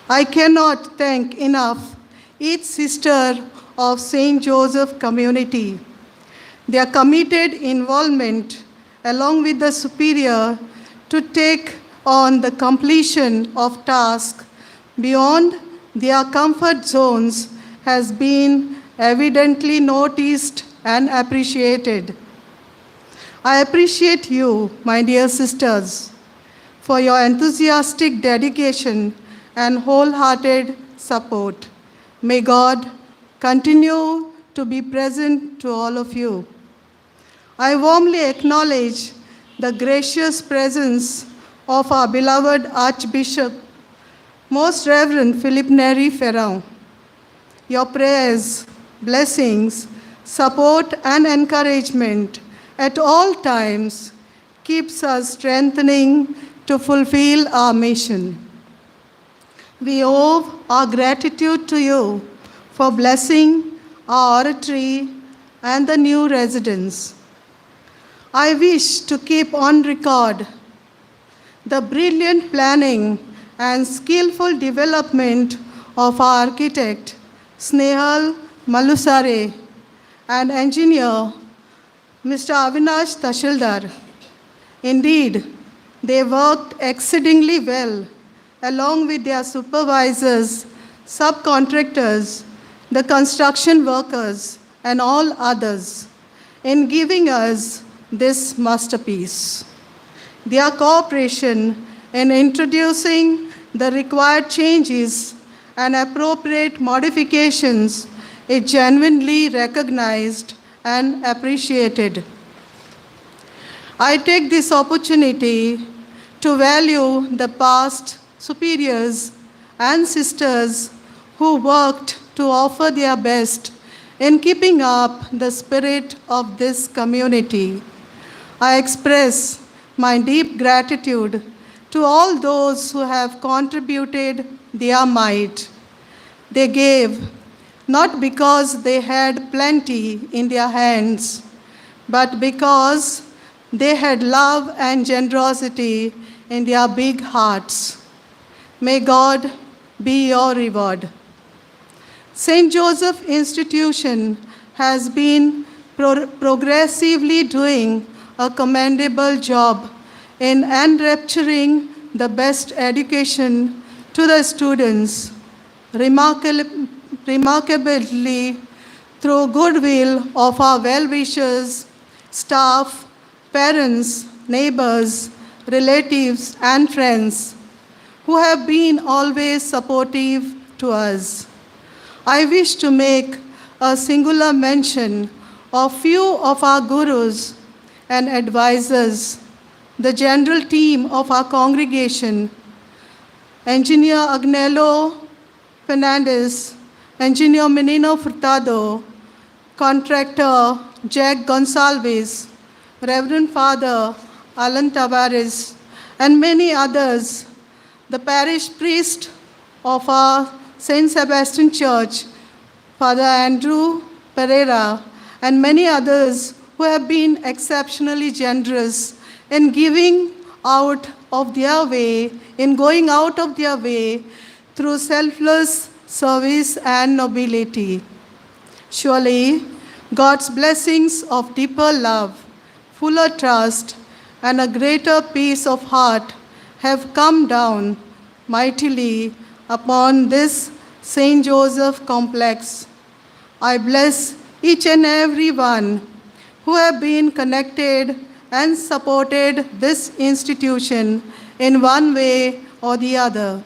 I cannot thank enough each sister of St. Joseph community. Their committed involvement, along with the superior, to take on the completion of tasks beyond their comfort zones has been evidently noticed and appreciated. I appreciate you, my dear sisters, for your enthusiastic dedication and wholehearted support. May God continue to be present to all of you. I warmly acknowledge the gracious presence of our beloved Archbishop, Most Reverend Philip Neri Ferrao. Your prayers, blessings, support, and encouragement at all times keeps us strengthening to fulfill our mission. We owe our gratitude to you for blessing our oratory and the new residence. I wish to keep on record the brilliant planning and skillful development of our architect, Snehal Malusare, and engineer, Mr. Avinash Tashildar. Indeed, they worked exceedingly well along with their supervisors, subcontractors, the construction workers, and all others in giving us this masterpiece. Their cooperation in introducing the required changes and appropriate modifications is genuinely recognized and appreciated. I take this opportunity to value the past superiors and sisters who worked to offer their best in keeping up the spirit of this community. I express my deep gratitude to all those who have contributed their mite. They gave not because they had plenty in their hands, but because they had love and generosity in their big hearts. May God be your reward. St. Joseph Institution has been progressively doing a commendable job in enrapturing the best education to the students, remarkably through goodwill of our well-wishers, staff, parents, neighbors, relatives, and friends who have been always supportive to us. I wish to make a singular mention of few of our gurus and advisors, the general team of our congregation, Engineer Agnello Fernandez, Engineer Menino Furtado, Contractor Jack Gonsalves, Reverend Father Alan Tavares, and many others, the parish priest of our St. Sebastian Church, Father Andrew Pereira, and many others who have been exceptionally generous in giving out of their way, in going out of their way through selfless service and nobility. Surely, God's blessings of deeper love, fuller trust, and a greater peace of heart have come down mightily upon this St. Joseph complex. I bless each and every one who have been connected and supported this institution in one way or the other.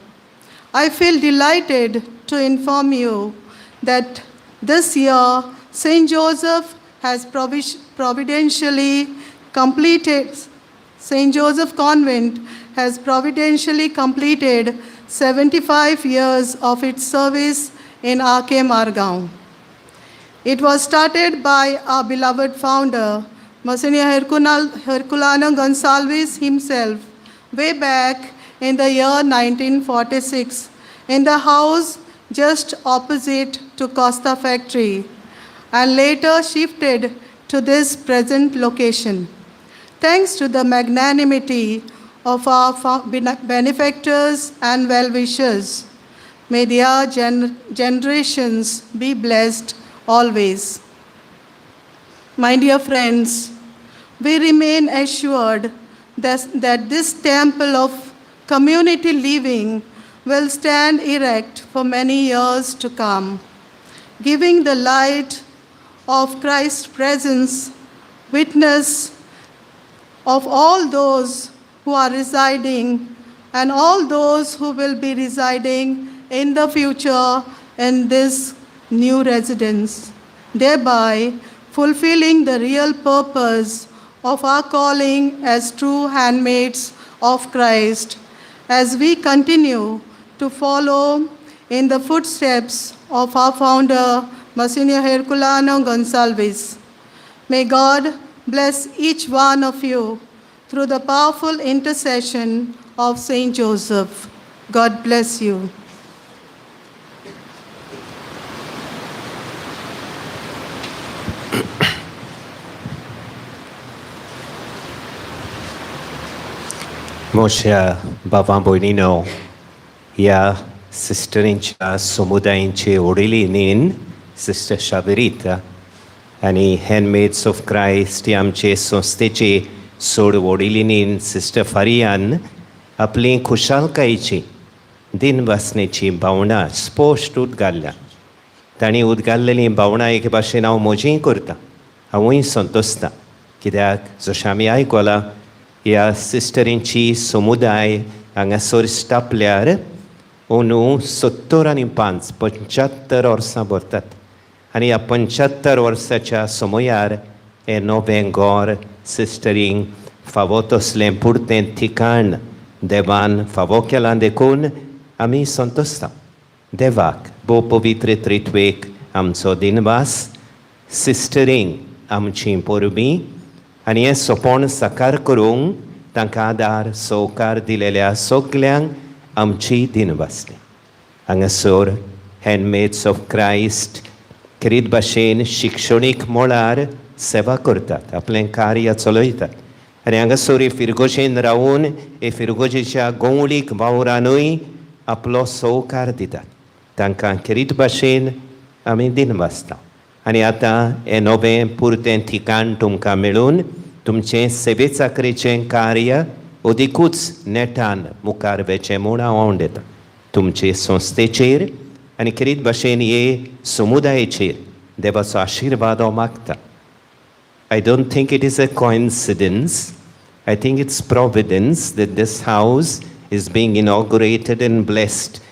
I feel delighted to inform you that this year St. Joseph has providentially completed, St. Joseph Convent has providentially completed 75 years of its service in RK Margaon. It was started by our beloved founder, Monsignor Herculano Gonsalves himself, way back in the year 1946, in the house just opposite to Costa Factory, and later shifted to this present location. Thanks to the magnanimity of our benefactors and well-wishers, may their generations be blessed always. My dear friends, we remain assured that this temple of community living will stand erect for many years to come, giving the light of Christ's presence, witness of all those who are residing and all those who will be residing in the future in this new residence, thereby fulfilling the real purpose of our calling as true handmaids of Christ, as we continue to follow in the footsteps of our founder, Monsignor Herculano Gonsalves. May God bless each one of you through the powerful intercession of Saint Joseph. God bless you. मोश्या बाबा भयणीनो, ह्या सिस्टरींच्या समुदायांची वडिली नीन sister शाबरीता आनी हँडमेड्स of Christ ही आमचे संस्थेची सोड वडिली नीन sister फारियान आपली खुशालकायेची दिनवासनेची भावनां स्पश्ट उदगारल्या. तांणी उदगारलेलीं भावनां एके भाशेन हांव म्हजीय करता, हांवूय संतोशता, कित्याक जशें आमी आयकलां ह्या सिस्टरींची समुदाय हांगासर स्थापल्यार अंदू 75 75 वर्सां भरतात आनी ह्या 75 वर्साच्या समयार हें नवें घर सिस्टरींक फावो तसलें पुरतें ठिकाण देवान फावो केलां देखून आमी संतोशता. देवाक भोव पवित्र त्रित्वेक आमचो दिनवास, सिस्टरींक आमची परबीं आनी हें सपन साकार करूंक तांकां आदार सहकार दिलेल्या सगल्यांक आमची दिनवासली. हांगासर हँडमेड्स ऑफ क्रायस्ट खेरीत भाशेन शिक्षणीक मळार सेवा करतात, आपलें कार्य चलयतात आनी हांगासर हे फिरगोजेन रावून हे फिरगोजेच्या गवळीक वावरानूय आपलो सहकार दितात. तांकां खेरीत भाशेन आमी दिनवासता आनी आतां हें नवें पुरतें ठिकाण तुमकां मेळून तुमचें सेवे चाकरेचें कार्य अदिकूच नेटान मुखार वेचें म्हूण हांव आंवडेतां. तुमचे संस्थेचेर आनी खेरीत भाशेन हे समुदायेचेर देवाचो आशिर्वाद हांव मागता. I don't think it is a coincidence. I think it's providence that this house is being inaugurated and blessed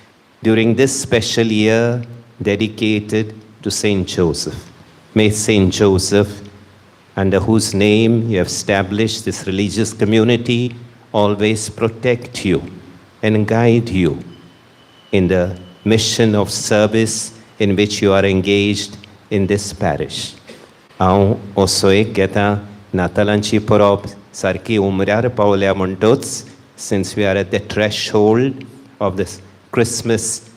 during this special year dedicated to Saint Joseph. May Saint Joseph under whose name you have established this religious community, always protect you and guide you in the mission of service in which you are engaged in this parish. हांव असो एक घेता नातालांची परब सारकी उमऱ्यार पावल्या म्हणटच, since we are at the threshold of this Christmas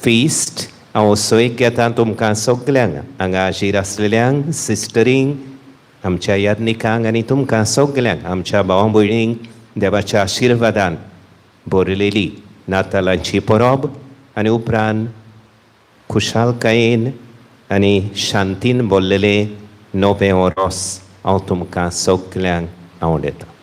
feast, हांव असो एक घेता तुमकां सगल्यांक हांगा हाजीर आसलेल्यांक, सिस्टरींक, आमच्या याज्ञिकांक आनी तुमकां सगल्यांक, आमच्या भावा भयणींक देवाच्या आशिर्वादान भरलेली नातालांची परब आनी उपरांत खुशालकायेन आनी शांतीन भरलेलें नवें वरोस हांव तुमकां सगल्यांक आवडटा.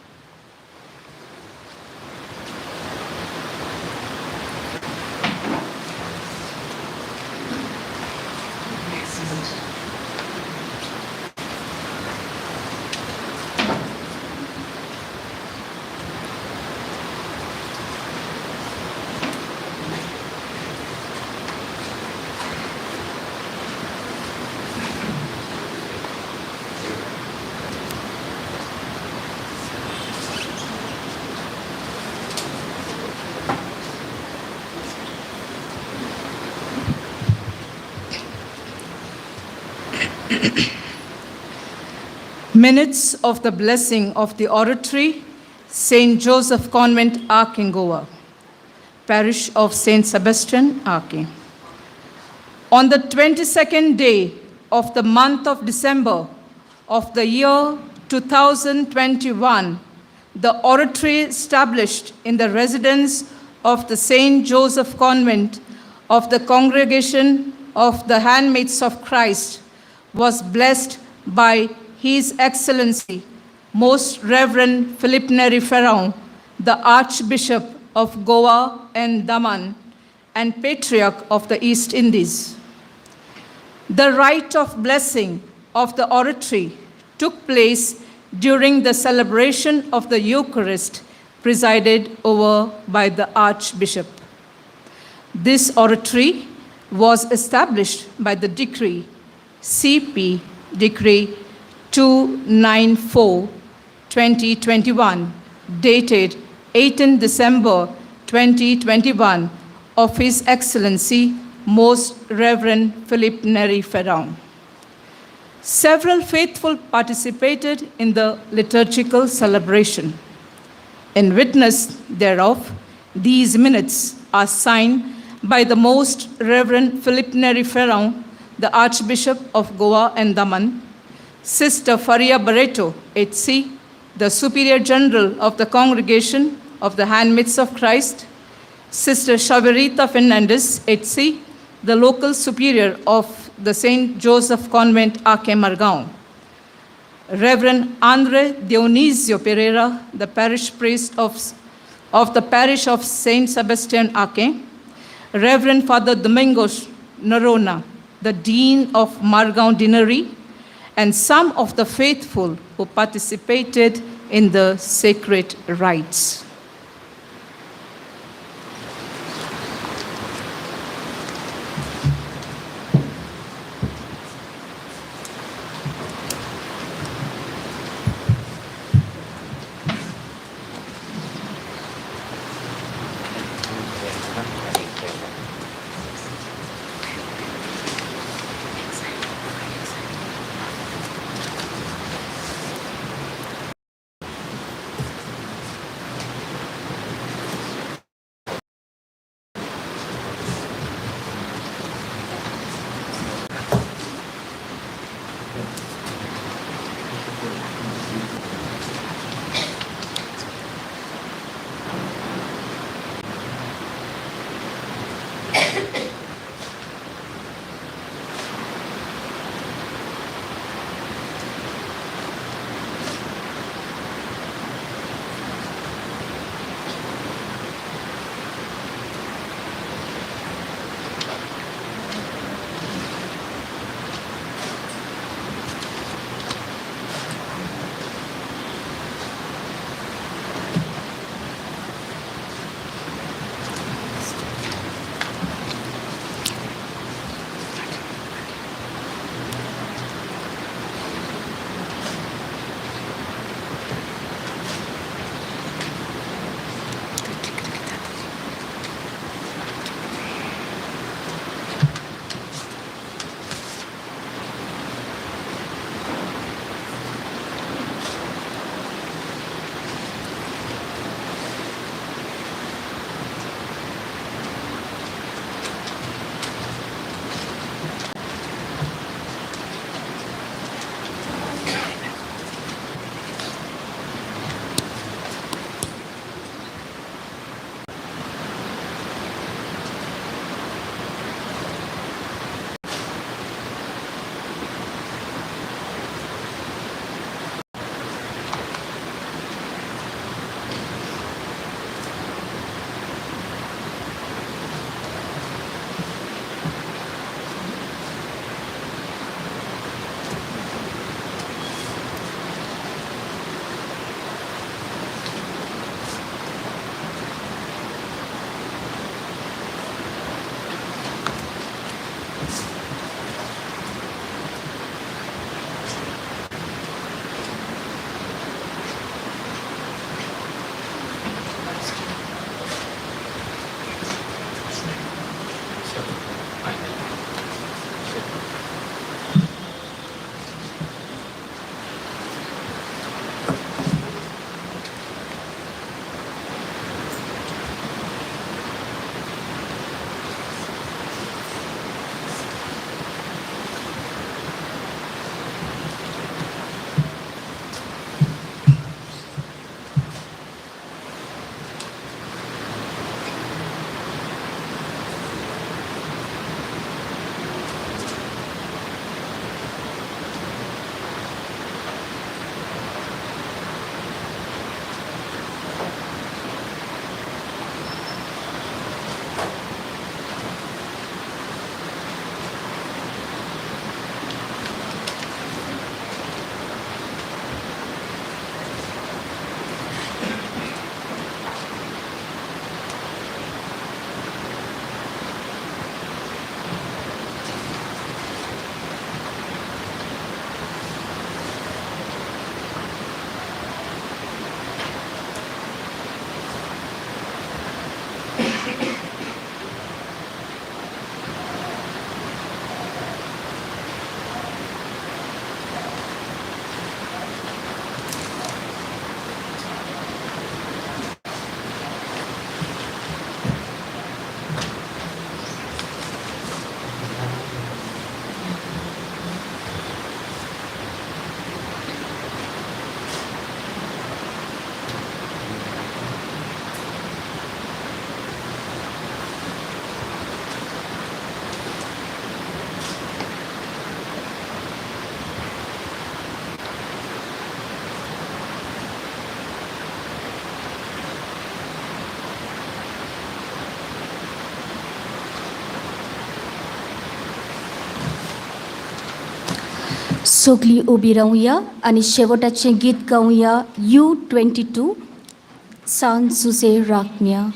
Minutes of the blessing of the Oratory, St. Joseph Convent, Arkin, Goa, Parish of St. Sebastian, Arkin. On the 22nd day of the month of December of the year 2021, the oratory established in the residence of the St. Joseph Convent of the Congregation of the Handmaids of Christ was blessed by His Excellency, Most Reverend Philip Neri Ferrao, the Archbishop of Goa and Daman and Patriarch of the East Indies. The rite of blessing of the oratory took place during the celebration of the Eucharist presided over by the Archbishop. This oratory was established by the decree CP Decree 294 2021, dated 18 December 2021, of His Excellency Most Reverend Philip Neri Ferrao. Several faithful participated in the liturgical celebration. In witness thereof, these minutes are signed by the Most Reverend Philip Neri Ferrao, the Archbishop of Goa and Daman, Sister Faria Barreto, HC, the Superior General of the Congregation of the Handmaids of Christ, Sister Shaverita Fernandez, HC, the local superior of the St. Joseph Convent, Ake Margaon. Reverend Andre Dionisio Pereira, the parish priest of the parish of St. Sebastian Ake, Reverend Father Domingos Norona, the Dean of Margaon Deanery, and some of the faithful who participated in the sacred rites. सगलीं उबी रावया आनी शेवटाचें गीत गावया you 22 सान जुजे राखण्या.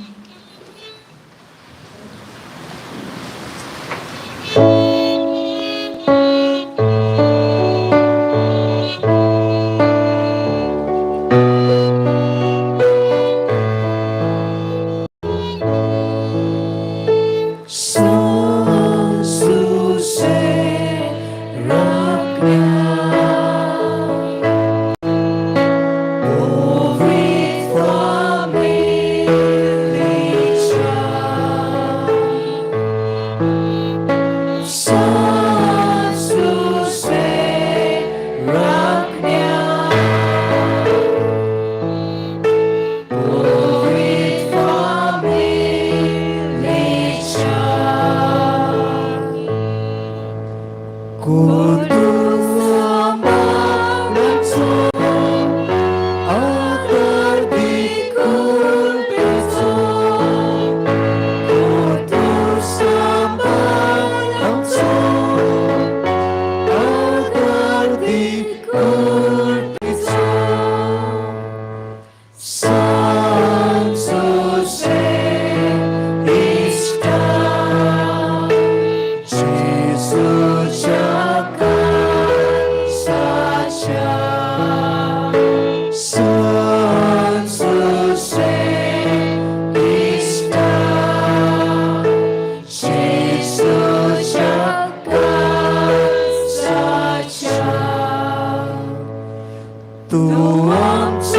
तूं आमचो